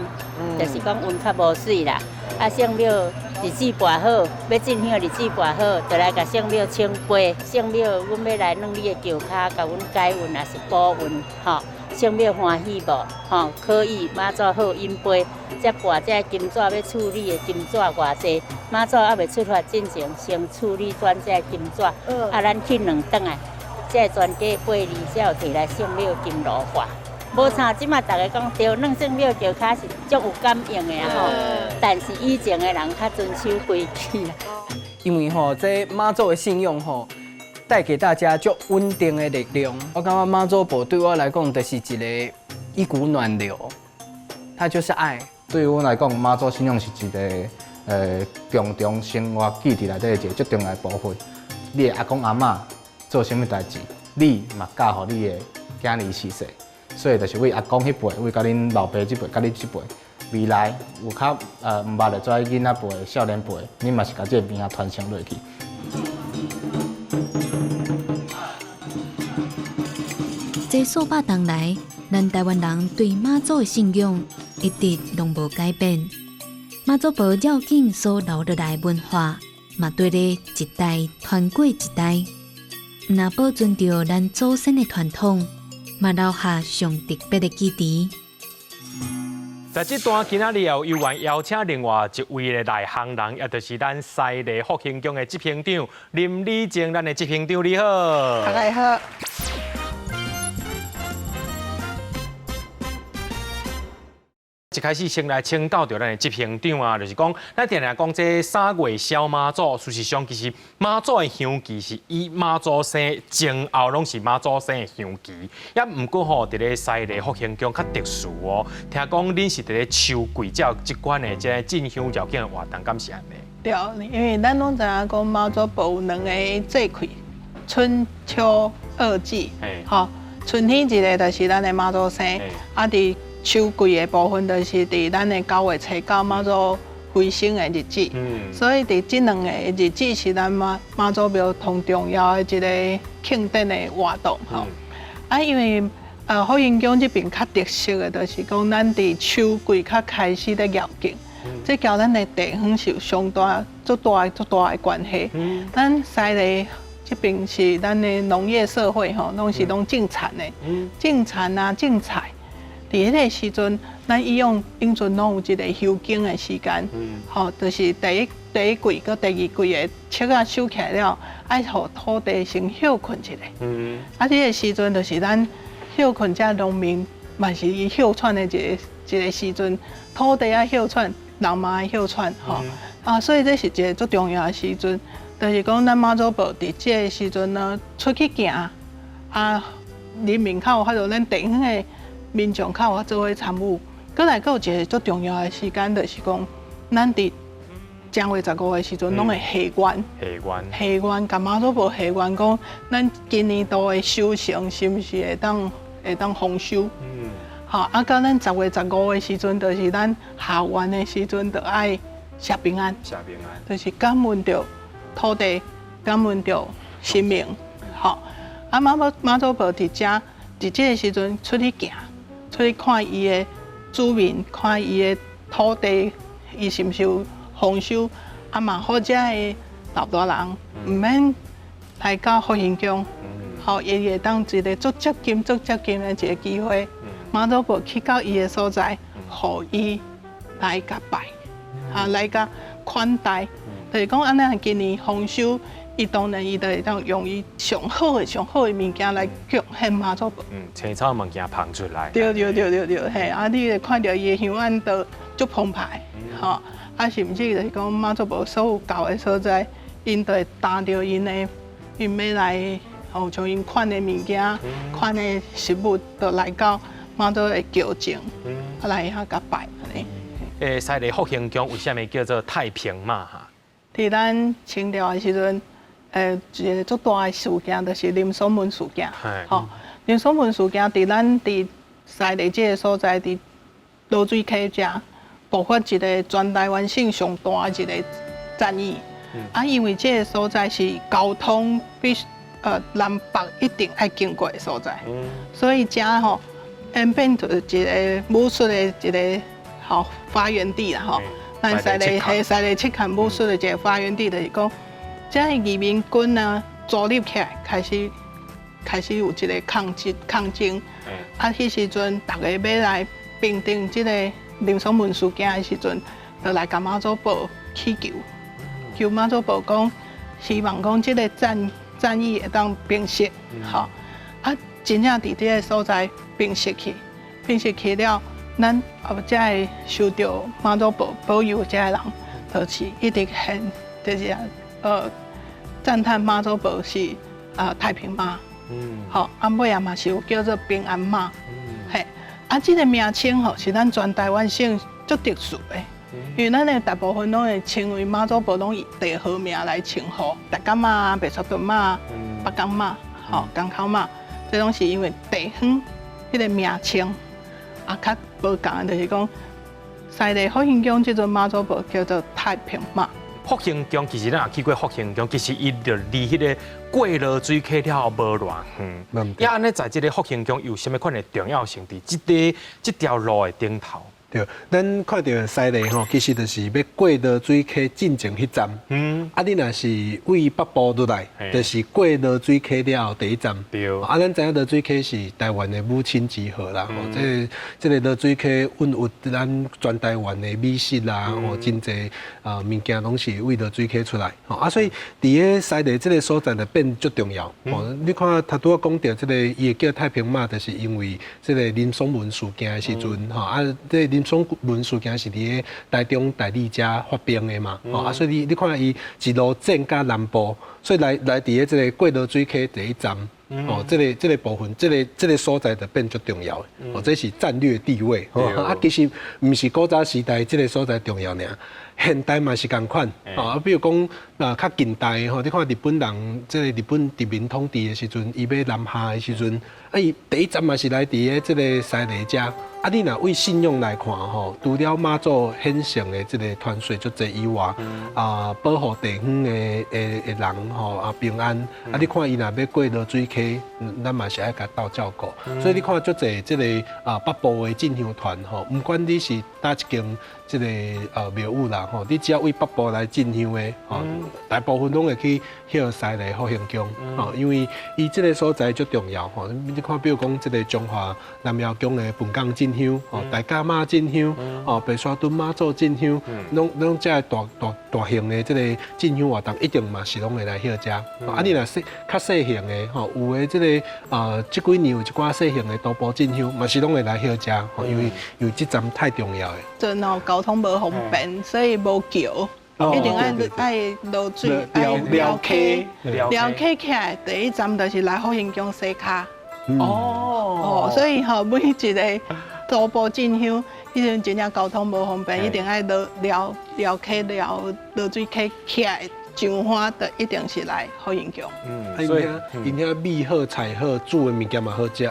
就是講運較無媠啦。啊，聖廟日子跋好，欲進香日子跋好，就來共聖廟請杯。聖廟，阮欲來軟你的轎跤，共阮解運，抑是補運，吼。聖廟歡喜無？吼，可以媽祖好飲杯，才跋這个金紙欲處理的金紙偌濟，媽祖猶未出發進前，先處理轉這个金紙。啊，咱去軟轉來，這个全家八字才有提來聖廟金爐化。無錯，這馬逐家講對，軟聖廟轎跤是足有感應的啊吼。但是以前的人較遵守規矩啦。因為吼，這媽祖的信仰吼，帶給大家足穩定的力量。我感覺媽祖婆對我來講就是一个一股暖流，它就是愛。對阮來講，媽祖信仰是一个共同生活記憶內底一个足重要的部分。你的阿公阿嬤做啥物代誌，你嘛教予你的囝兒飼細，所以就是為阿公彼輩，為到恁老爸這輩，佮你這輩，未來有較毋捌的這囡仔輩、少年輩，你嘛是共這个物仔傳承落去。這數百年來，咱台灣人對媽祖的信仰一直攏無改變。媽祖婆繞境所留落來的文化，嘛綴咧一代傳過一代，毋但保存著咱祖先的傳統，嘛留下上特別的記憶。在這段今仔日有緣邀請另外一位的內行人，也就是咱西麗復興宮的執行長林理靜，咱的執行長你好。大家好。一開始先來請教著咱的執行長啊，就是講，咱定定講這三月痟媽祖，事實上其實媽祖的香旗是以媽祖生前後攏是媽祖生的香旗，也毋過吼，佇咧西麗復興宮較特殊哦。聽講恁是佇咧秋季才有這款的這个進香繞境的活動，敢是按呢？對，因為咱攏知影講媽祖婆有兩个節氣，春秋二季。吼，春天一个就是咱的媽祖生，啊佇秋季的部分就是佇咱的9月初九媽祖回生的日子，所以佇這兩个日子是咱媽媽祖廟上重要的一个慶典的活動吼。啊，因為福興宮這邊較特色的，就是講咱佇秋季較開始咧繞境，這佮咱的地方是有相當足大足大的關係。咱西麗這邊是咱的農業社會吼，攏是攏種田的，種田啊，種菜。佇彼个時陣，咱以往永春攏有一个休耕的時間，吼，就是第一季佮第二季的粟仔收起來了，愛予土地先歇睏一下。啊，這個時陣就是咱歇睏，遮農民嘛是伊歇喘的一個時陣，土地愛歇喘，人嘛愛歇喘，吼。啊，所以這是一個足重要的時陣，就是講咱媽祖婆佇這個時陣呢出去行，啊，人民較有法度，咱地方的民眾較有法做伙參與。閣來閣有一個足重要的時間，就是講咱佇正月十五的時陣，攏會賀願。賀願。賀願，共媽祖婆賀願，講咱今年度的收成是毋是會當豐收？好，啊，到咱10月15的時陣，就是咱下願的時陣，就愛謝平安。謝平安。就是感恩著土地，感恩著神明。好，啊，媽祖婆佇遮佇這個時陣出去行。出去看伊的子民，看伊的土地，伊是毋是有豐收？啊嘛，予遮的老大人毋免來到福興宮，予伊會當一個足接近、足接近的一個機會，媽祖婆去到伊的所在，予伊來共拜，啊來共款待，就是講按呢，今年豐收。伊當然伊就會當用伊上好的、上好的物件來貢獻媽祖婆。嗯，青草物件捧出來。對對對對對，嘿，啊，你會看著伊的香案都足澎湃，吼，啊，甚至就是講媽祖婆所有到的所在，𪜶都會擔著𪜶的，𪜶欲來，吼，像𪜶款的物件、款的食物，都來到媽祖的轎前，啊來遐共拜按呢。欸，西麗福興宮為啥物叫做太平媽哈？佇咱清朝的時陣，一個足大的事件就是林爽文事件。吼，林爽文事件佇咱佇西麗這個所在，佇濁水溪遮，爆發一個全台灣省上大的一個戰役。啊，因為這個所在是交通必須南北一定愛經過的所在，所以遮吼演變做一個武術的一個吼發源地啦吼。咱西麗嘿西麗七崁武術的一個發源地，就是講。遮个義民軍呢，組立起來，開始有這個抗爭抗爭。啊，彼時陣，逐家欲來平定這個林爽文事件的時陣，就來共媽祖婆祈求，求媽祖婆講，希望講這個戰役會當平息，吼。啊，真正佇這個所在平息去，平息去了，咱後才會受著媽祖婆保佑，遮个人，就是一直現，就是讚嘆媽祖婆是啊太平媽，好，啊尾仔嘛是有叫做平安媽，嘿，啊這個名稱吼是咱全台灣省足特殊的，因為咱的大部分攏會稱為媽祖婆攏以地號名來稱呼，大甲媽、白沙屯媽、北港媽、吼江口媽，這攏是因為地方彼個名稱，啊較無仝的，就是講西麗福興宮這尊媽祖婆叫做太平媽。福興宮其實咱也去過福興宮，其實伊就離彼個過濁水溪了後無偌遠。啊，按呢在這个福興宮有啥物款的重要性？佇這條路的頂頭。對，咱看著西麗吼，其實就是欲過濁水溪進前彼站。啊，你若是位北部落來，就是過濁水溪了後第一站。啊，咱知影濁水溪是台灣的母親之河啦。吼，這個濁水溪孕育咱全台灣的美食啦，吼，真濟啊物件攏是位濁水溪出來。吼，啊，所以佇个西麗這個所在就變足重要。吼，你看頭拄仔講著這個，伊會叫太平媽，就是因為這個林爽文事件的時陣，吼，啊，這個林爽文事件是佇个台中大里遮發生的嘛，吼，啊，所以你看伊一路戰甲南部，所以來佇个這個過濁水溪第一站，哦，這個部分，這個所在就變足重要的，哦，這是戰略地位，啊，其實毋是古早時代這個所在重要爾，現代嘛是仝款，啊，比如講啊，較近代吼，你看日本人這個日本殖民統治的時陣，伊欲南下的時陣，啊，伊第一站嘛是來佇个這個西麗遮。啊，你若為信仰來看吼，除了媽祖顯聖的這個傳說足濟以外，啊，保護地方的人吼啊平安。啊，你看伊若欲過濁水溪，溪，咱嘛是愛共鬥照顧。所以你看足濟這個北部的進香團吼，毋管你是佗一間這個廟宇啦吼，你只要為北部來進香的吼，大部分攏會去彼西麗福興宮吼，因為伊這個所在足重要吼。你看，比如講這個彰化南廟宮的本港進香，吼，大甲媽進香，吼，白沙屯媽祖進香，攏這个大大大型的這個進香活動，一定嘛是攏會來彼遮。啊，你若細較細型的吼，有的這個這幾年有一寡細型的徒步進香，嘛是攏會來彼遮，吼，因為這站太重要的。陣吼交通無方便，所以無橋，一定愛愛落水，愛寮溪，寮溪起來第一站就是來福興宮洗跤。哦，所以吼每一個徒步進香，彼陣真正交通無方便，一定愛落寮寮溪寮落水溪起來。上花的一定是來福興宮。嗯，所以𪜶遐米好菜好，煮的物件嘛好食。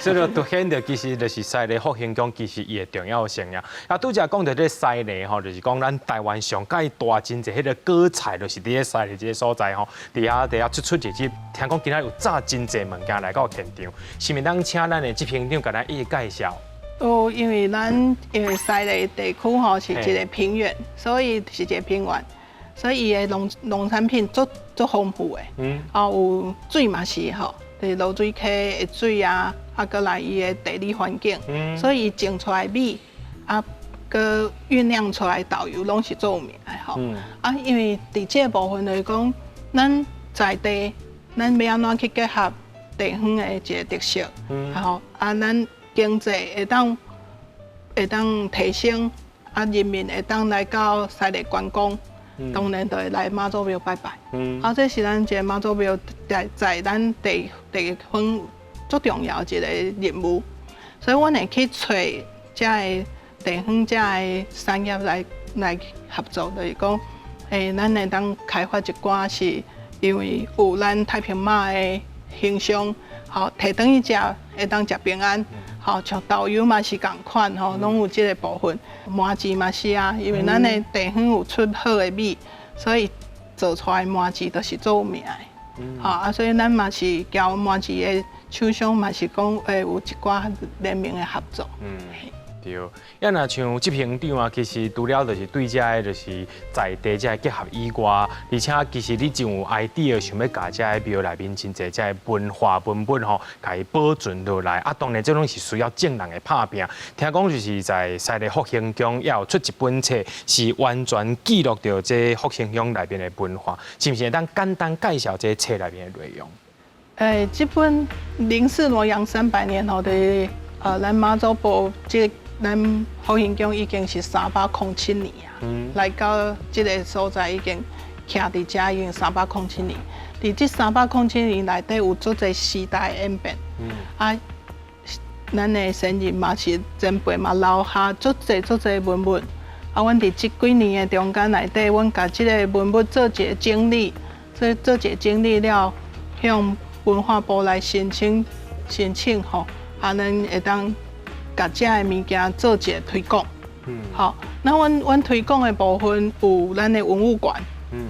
所以凸顯著其實就是西麗福興宮其實伊的重要性啊。啊，拄才講著這西麗吼，就是講咱台灣上蓋大真濟彼個果菜，就是佇咧西麗這个所在吼，佇遐出出入入，聽講今仔有炸真濟物件來到現場，是毋是當請咱的執行長共咱一一介紹？哦，因為咱因為西麗地區吼是一個平原，所以是一個平原。所以伊的農產品足足豐富的，啊有水嘛是吼，就是濁水溪的水啊，啊閣來伊的地理環境，所以伊種出來米，啊，閣醞釀出來豆油攏是足有名的吼。啊，因為佇這個部分就是講，咱在地，咱欲按怎去結合地方的一個特色，吼，啊，咱經濟會當提升，啊，人民會當來到西麗觀光。當然就會來媽祖廟拜拜。啊，這是咱一個媽祖廟在咱地方足重要一個任務，所以阮會去揣遮个地方遮個產業來合作，就是講，咱會當開發一寡是因為有咱太平媽的形象，吼，提轉去食會當食平安，吼，像豆油嘛是仝款，吼，攏有這個部分。麻糍嘛是啊，因為咱的地方有出好的米，所以做出來麻糍都是足有名的。吼啊，所以咱嘛是交麻糍的廠商嘛是講有一寡聯名的合作。對，啊，若像執行長啊，其實除了就是對這个就是在地這个結合以外，而且其實你真有 idea 想欲共這个廟內面真濟這个文化文物吼，共伊保存落來。啊，當然這攏是需要眾人的拍拚。聽講就是在西麗福興宮也有出一本冊，是完全記錄著這福興宮內面的文化，是毋是會當簡單介紹這冊內面的內容？這本《林氏羅陽三百年》吼，就是咱媽祖婆這個咱福興宮已經是307年啊，來到這個所在已經徛佇遮已經三百空七年。佇這三百空七年內底有足濟時代演變，啊，咱的先人嘛是前輩嘛留下足濟足濟文物。啊，阮佇這幾年的中間內底，阮共這个文物做一个整理，做一个整理了，向文化部來申請吼，啊，咱會當共這个物件做一个推廣。好，那阮推廣的部分有咱的文物館，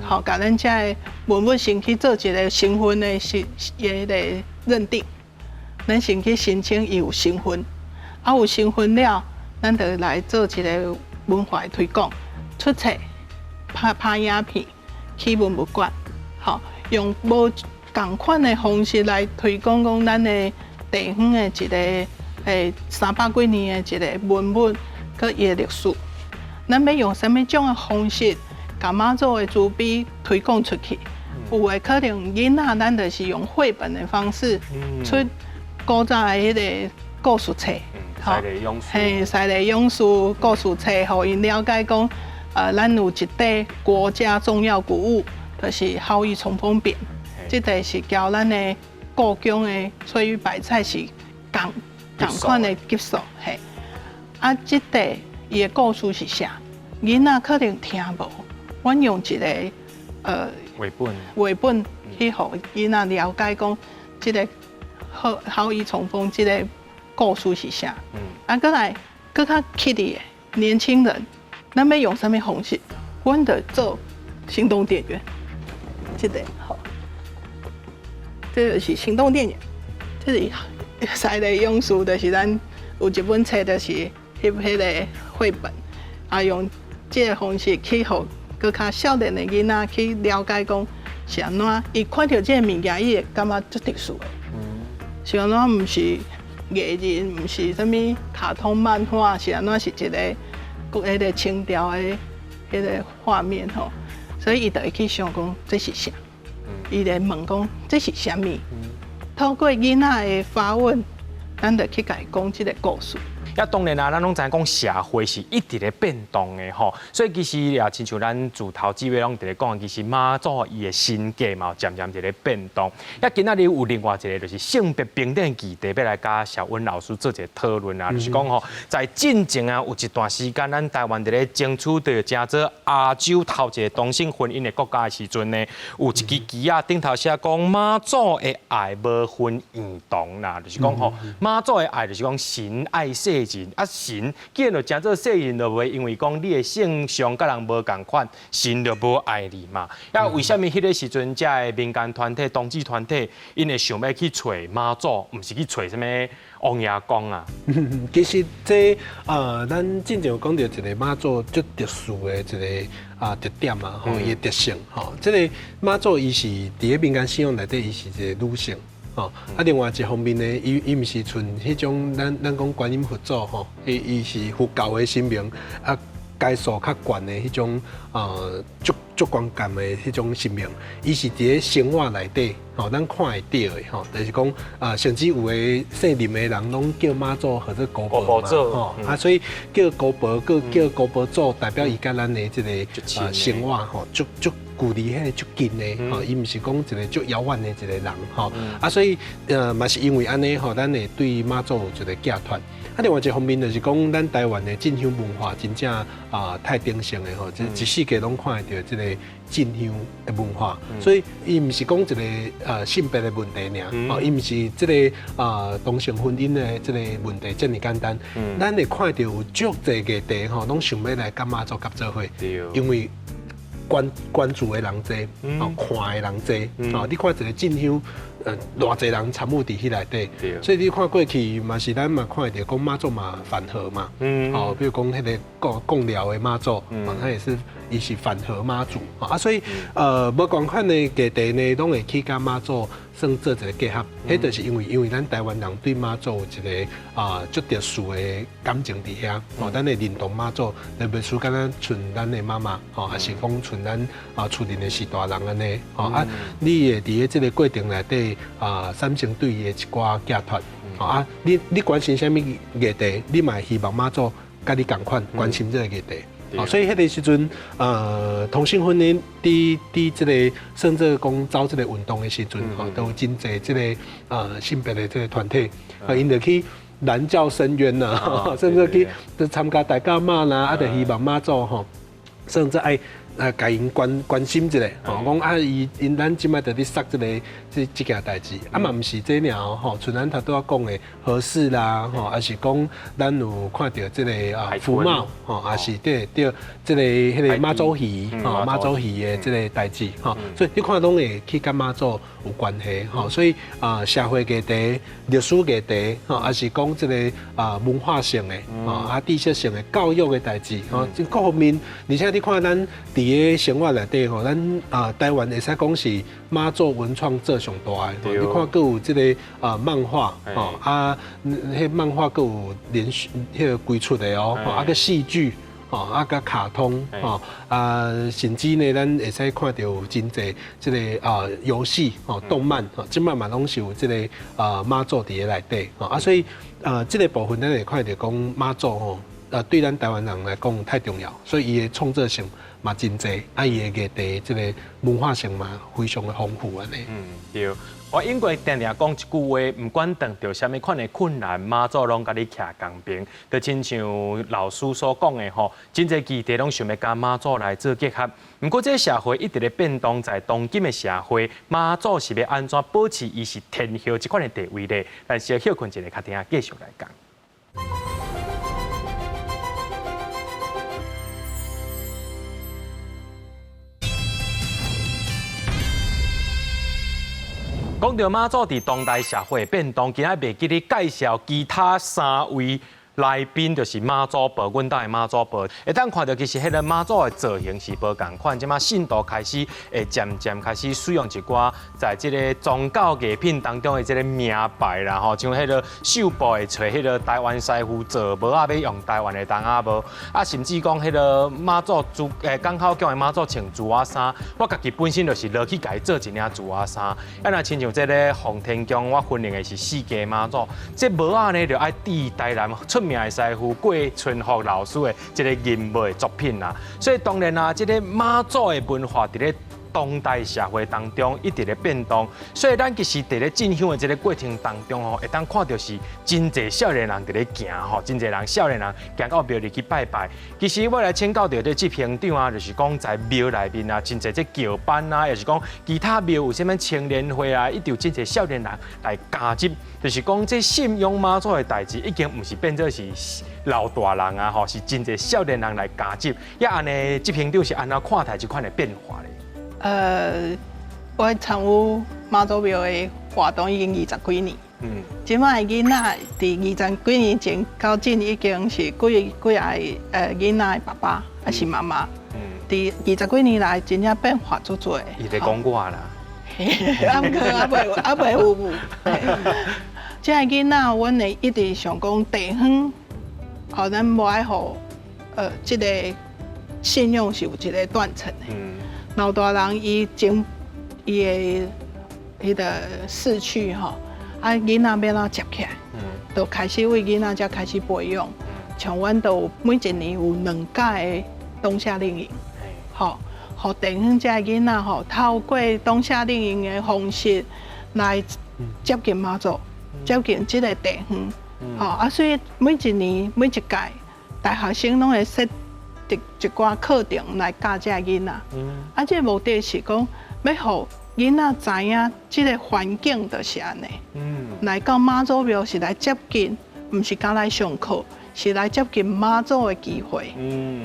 好，共咱這个文物先去做一個身份的是彼个認定，咱先去申請伊有身份，啊有身份了，咱就來做一個文化的推廣，出冊、拍拍影片去文物館，好，用無仝款的方式來推廣講咱的地方的一個三百幾年的一個文物，佮伊的歷史。咱欲用啥物種的方式，共媽祖的慈悲推廣出去？有的可能囡仔，咱就是用繪本的方式出古早的彼个故事冊，西麗勇士，嘿，西麗勇士故事冊，予𪜶了解講，咱有一塊國家重要古物，就是好義重風匾，這塊是交咱的故宮的翠玉白菜是仝款的級數，嘿。啊，這塊伊的故事是啥？囡仔可能聽無，阮用一個繪本，繪本去予囡仔了解講，這个好義重風這个故事是啥？啊，閣來閣較起的年輕人，咱欲用啥物方式？阮就做行動電源，這個好。這就是行動電源，這是賽雷勇士，就是咱有一本冊，就是翕彼個繪本，啊用這个方式去予閣較少年的囡仔去了解講是按怎，伊看著這个物件，伊會感覺足特殊的。是按怎？毋是藝人，毋是啥物卡通漫畫，是按怎？是一个閣彼个清朝的彼个畫面吼，所以伊就會去想講這是啥？伊會問講這是啥物？透過囡仔的發問，咱就去共伊講這个故事。啊，當然啦，咱攏知影講社會是一直咧變動的吼，所以其實也親像咱自頭至尾攏佇咧講，其實媽祖伊的身價嘛，漸漸佇咧變動。啊，今仔日有另外一個就是性別平等議題，欲來佮小溫老師做一個討論啊，就是講吼，在進前啊，有一段時間，咱台灣佇咧爭取著成做亞洲頭一個同性婚姻的國家的時陣呢，有一支旗仔頂頭寫講媽祖的愛無分異同啦，就是講吼，媽祖的愛就是講神愛世人啊，神既然就成做世人，就袂因為講你的性向佮人無仝款，神就無愛你嘛。啊，為啥物彼个時陣，遮的民間團體、同志團體，𪜶會想欲去揣媽祖，毋是去揣啥物王爺公啊？其實這咱進前有講著一個媽祖足特殊的一個啊特點啊，吼，伊的特性吼，這個媽祖伊是佇咧民間信仰內底，伊是一個女性。吼，啊，另外一方面呢，伊伊毋是像彼種咱咱講觀音佛祖吼，伊伊是佛教的神明，啊，階數較懸的彼種足足懸感的彼種神明，伊是佇咧生活內底，吼，咱看會著的吼，就是講啊，甚至有的姓林的人攏叫媽祖號做姑婆嘛，吼，啊，所以叫姑婆，閣叫姑婆祖，代表伊佮咱的這個啊生活吼，足足距離彼个足近的，吼，伊毋是講一個足遙遠的一個人，吼，啊，所以嘛是因為按呢，吼，咱會對媽祖有一個寄託。啊，另外一方面就是講，咱台灣的進香文化真正啊太鼎盛的吼，這一世界攏看會著這個進香的文化，所以伊毋是講一個性別的問題爾，吼，伊毋是這個啊同性婚姻的這個問題遮爾簡單。咱會看著有足濟議題吼，攏想欲來佮媽祖合做伙，因為關關注的人濟，哦，看的人濟，哦，你看一個進香，偌濟人參與佇彼內底，所以你看過去嘛是咱嘛看會著講媽祖嘛反核嘛，哦，比如講彼个貢貢寮的媽祖，哦，他也是伊是反核媽祖，啊，所以無仝款的議題呢，攏會去佮媽祖算做一個結合，彼就是因為因為咱台灣人對媽祖有一個啊足特殊的感情佇遐，哦，咱會認同媽祖，特別是敢若像咱的媽媽，吼，抑是講像咱啊厝裡的序大人按呢，吼啊，你會佇咧這个過程內底啊產生對伊的一寡寄託，吼啊，你你關心啥物議題，你嘛會希望媽祖佮你仝款關心這个議題。哦，所以彼个時陣，同性婚姻佇佇這个甚至講走這个運動的時陣，吼，都有真濟這个性別的這个團體，啊，𪜶就去攔轎申冤啦，甚至去參加大甲媽啦，啊，就希望媽祖吼，甚至愛共𪜶關關心一下，吼，講啊，伊𪜶咱這擺就咧殺這个這這件代誌，啊嘛毋是這爾吼，像咱頭拄仔講的核四啦，吼，抑是講咱有看著這個啊服貿，吼，抑是對對這個彼个媽祖魚，吼，媽祖魚的這个代誌，吼，所以你看攏會去佮媽祖有關係，吼，所以啊社會議題、歷史議題，吼，抑是講這个啊文化性的，吼，啊知識性的教育的代誌，吼，這各方面，而且你看咱佇咧生活內底吼，咱啊台灣會使講是媽祖文創做上大的，你看閣有這个啊漫畫，吼啊，彼漫畫閣有連續彼个規出的哦，啊閣戲劇，吼啊佮卡通，吼啊甚至呢，咱會使看著有真濟這个啊遊戲，吼動漫，吼這擺嘛攏是有這个啊媽祖佇咧內底，吼啊所以這个部分咱會看著講媽祖吼，對咱台灣人來講太重要，所以伊的創作性嘛真濟，啊伊的議題這个文化性嘛非常的豐富按呢。嗯，對。我英國定定講一句話，毋管碰著啥物款的困難，媽祖攏共你徛仝邊。就親像老師所講的吼，真濟議題攏想欲佮媽祖來做結合。毋過這个社會一直咧變動，在當今的社會，媽祖是欲按怎保持伊是天后這款的地位咧？咱小歇睏一下，較等下繼續來講。講到媽祖佇當代社會變動，今仔袂記得介紹其他三位來賓，就是媽祖婆，阮兜的媽祖婆。會當看著其實彼個媽祖的造型是無仝款，這馬信徒開始會漸漸開始使用一寡在這个宗教藝品當中的這个名牌啦，吼，像彼个繡布會揣彼个台灣師傅做帽仔，欲用台灣的筒仔帽，啊，甚至講彼个媽祖珠港口宮的媽祖穿珠仔衫，我家己本身就是落去共伊做一領珠仔衫。啊，若親像這个奉天宮，我訓練的是四家媽祖，這帽仔呢，就愛致台南出名的師傅郭春福老師的這个銀帽的作品啦。所以當然啊，這个媽祖的文化佇咧當代社會當中一直咧變動，所以咱其實佇咧進香的這个過程當中吼，會當看著是真濟少年人佇咧行吼，真濟人少年人行到廟裡去拜拜。其實我來請教著這執行長啊，就是講在廟內面啊，真濟這轎班啊，抑是講其他廟有啥物青年會啊，一定有真濟少年人來加入，就是講這信仰媽祖的代誌已經毋是變做是老大人啊，吼，是真濟少年人來加入。抑按呢，執行長是按怎看待這款的變化咧？我參與媽祖廟的活動已經二十幾年。這擺的囡仔佇二十幾年前到今已經是幾幾个囡仔的爸爸抑是媽媽。佇二十幾年來，真正變化足濟。伊咧講我啦。啊，毋過猶未有。這个囡仔，阮會一直想講地方，吼，咱無愛予這个信仰是有一个斷層的。老大人伊前伊的彼个逝去吼，啊囡仔欲按怎接起來，就開始為囡仔才開始培養。像阮都有每一年有兩屆的冬夏令營，吼，予地方這个囡仔吼，透過冬夏令營的方式來接近媽祖，接近這个地方，吼啊，所以每一年每一屆大學生攏會設一一寡課程來教這个囡仔，啊，這个目的是講欲予囡仔知影這个環境就是按呢。來到媽祖廟是來接近，毋是干來上課，是來接近媽祖的機會。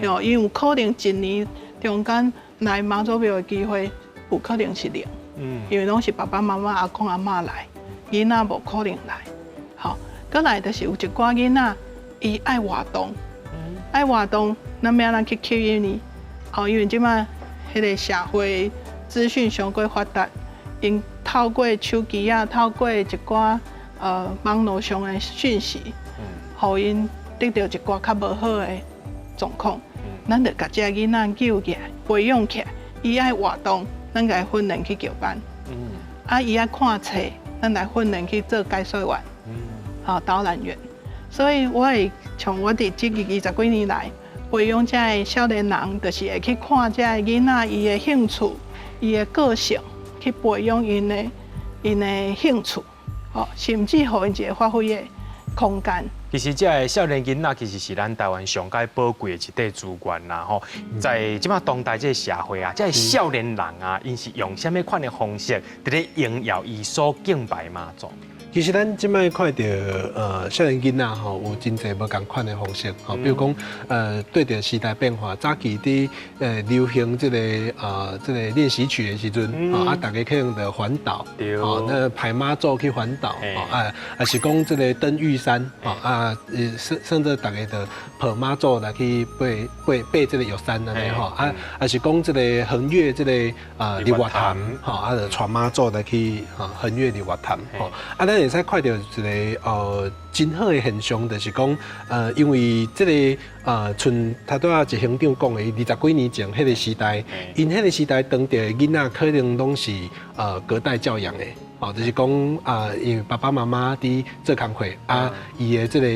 哦，因為有可能一年中間來媽祖廟的機會有可能是零。因為攏是爸爸媽媽、阿公阿嬤來，囡仔無可能來。吼，閣來就是有一寡囡仔，伊愛活動，愛活動。咱欲按怎去吸引伊？哦，因為這擺彼个社會資訊傷過發達，𪜶透過手機啊，透過一寡網路上的訊息，予𪜶得著一寡較無好的狀況。咱就共這个囡仔揪起來，培養起來。伊愛活動，咱共伊訓練去轎班。啊，伊愛看冊，咱來訓練去做解說員，吼，導覽員。所以我會像我佇這二十幾年來，培養這个少年人，就是會去看這个囡仔伊的興趣、伊的個性，去培養𪜶的興趣，吼，甚至予𪜶一個發揮的空間。其實這个少年囡仔其實是咱台灣上蓋寶貴的一塊資源啦，吼。在這馬當代這个社會啊，這个少年人啊，𪜶是用啥物款的方式，佇咧榮耀伊所敬拜媽祖？其實咱這擺看著，少年囡仔吼，有真濟無仝款的方式，吼，比如講，對著時代變化，早期佇流行這個練習曲的時陣，啊，大家可能就環島，哦，那排媽祖去環島，啊，抑是講這个登玉山，啊，甚至大家就抱媽祖來去爬爬爬這个玉山按呢吼，啊，抑是講這个橫越這个日月潭，吼，啊，就帶媽祖來去橫越日月潭，吼，啊，咱會使看著一个真好的現象，就是講，因為這个像頭拄仔執行長講的，二十幾年前彼个時代，𪜶彼个時代當地的囡仔可能攏是隔代教養的。哦，就是講啊，因為爸爸媽媽佇做工課，啊，伊的這个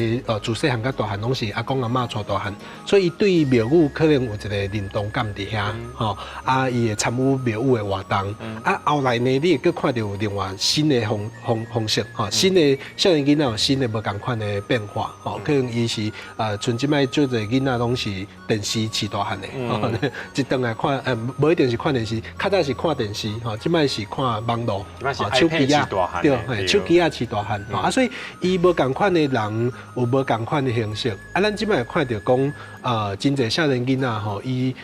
自細漢到大漢攏是阿公阿嬤帶大漢，所以伊對廟宇可能有一個認同感佇遐，吼，啊，伊會參與廟宇的活動，啊，後來呢，你會閣看著有另外新的方式，吼，新的少年囡仔有新的無仝款的變化，吼，可能伊是像這擺足濟囡仔攏是電視飼大漢的，一轉來看，無一定是看電視，較早是看電視，吼，這擺是看網路，手機仔，對，手機仔飼大漢，啊，所以伊無仝款的人有無仝款的形式，啊，咱這擺會看著講，真濟少年囡仔吼，伊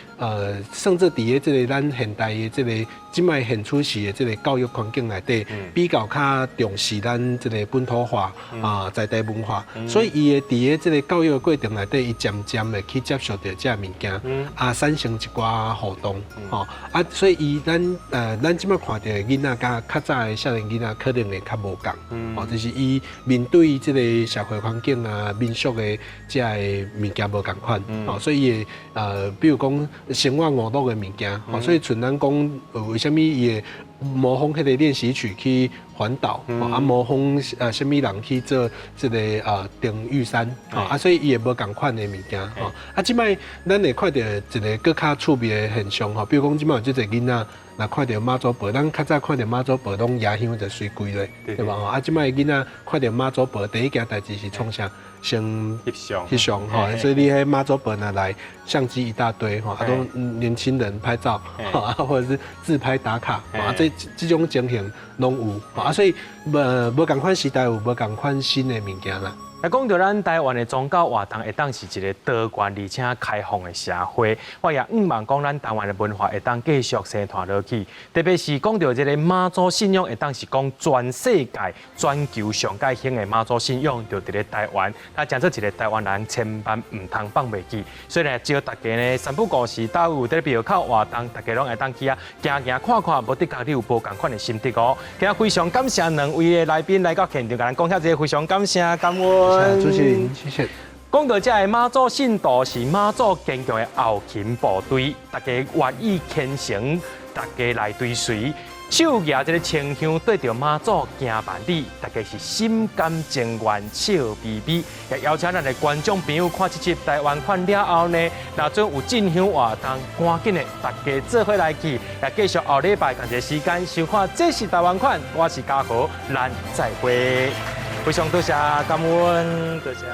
甚至佇咧這个咱現代的這个這擺現處時的這个教育環境內底，比較較重視咱這个本土化啊，在地文化，所以伊會佇咧這个教育的過程內底，伊漸漸會去接觸著這个物件，啊，產生一寡互動，吼啊，所以伊咱這擺看著的囡仔，佮較早的少年囡仔可能會較無仝，哦，就是伊面對這个社會環境啊、民俗的這个物件無仝款，哦，所以伊會比如講生活娛樂的物件，哦，所以像咱講，為啥物伊會模仿彼个練習曲去環島，啊，模仿啥物人去做這个登玉山，啊，所以伊會無仝款的物件，吼，啊，這擺咱會看著一个閣較趣味的現象，吼，比如講這擺有這濟囡仔，若看著媽祖婆，咱較早看著媽祖婆攏舉香就隨跪咧，對吧？啊，這擺囡仔看著媽祖婆，第一件代誌是創啥？先翕相，翕相吼，所以你彼媽祖婆若來，相機一大堆吼，啊，都年輕人拍照，啊，或者是自拍打卡，啊，這種情形攏有，啊，所以無仝款時代有無仝款新的物件啦。來講到咱台灣的宗教活動，會當是一個多元而且開放的社會。我也向望講，咱台灣的文化會當繼續生傳落去。特別是講到這个媽祖信仰，會當是講全世界、全球上蓋興的媽祖信仰，就佇咧台灣。他成做一个台灣人，千萬毋通放袂記。所以呢，招大家呢，三不五時都有佇咧廟口活動，大家攏會當去啊，行行看看，無的確你有無仝款的心得哦。今日非常感謝兩位的來賓來到現場，共咱講遐濟，非常感謝，感恩。主持人，謝謝。講到這个媽祖信徒是媽祖堅強的後勤部隊，大家願意虔誠，大家來追隨，手舉這个清香對著媽祖行萬里，大家是心甘情願笑眯眯。也邀請咱的觀眾朋友看這集台灣看了後呢，若準有進香活動，趕緊的大家做伙來去。也繼續後禮拜仝一个時間收看，這是台灣看，我是嘉豪，咱再會。非常多謝，感恩，多謝。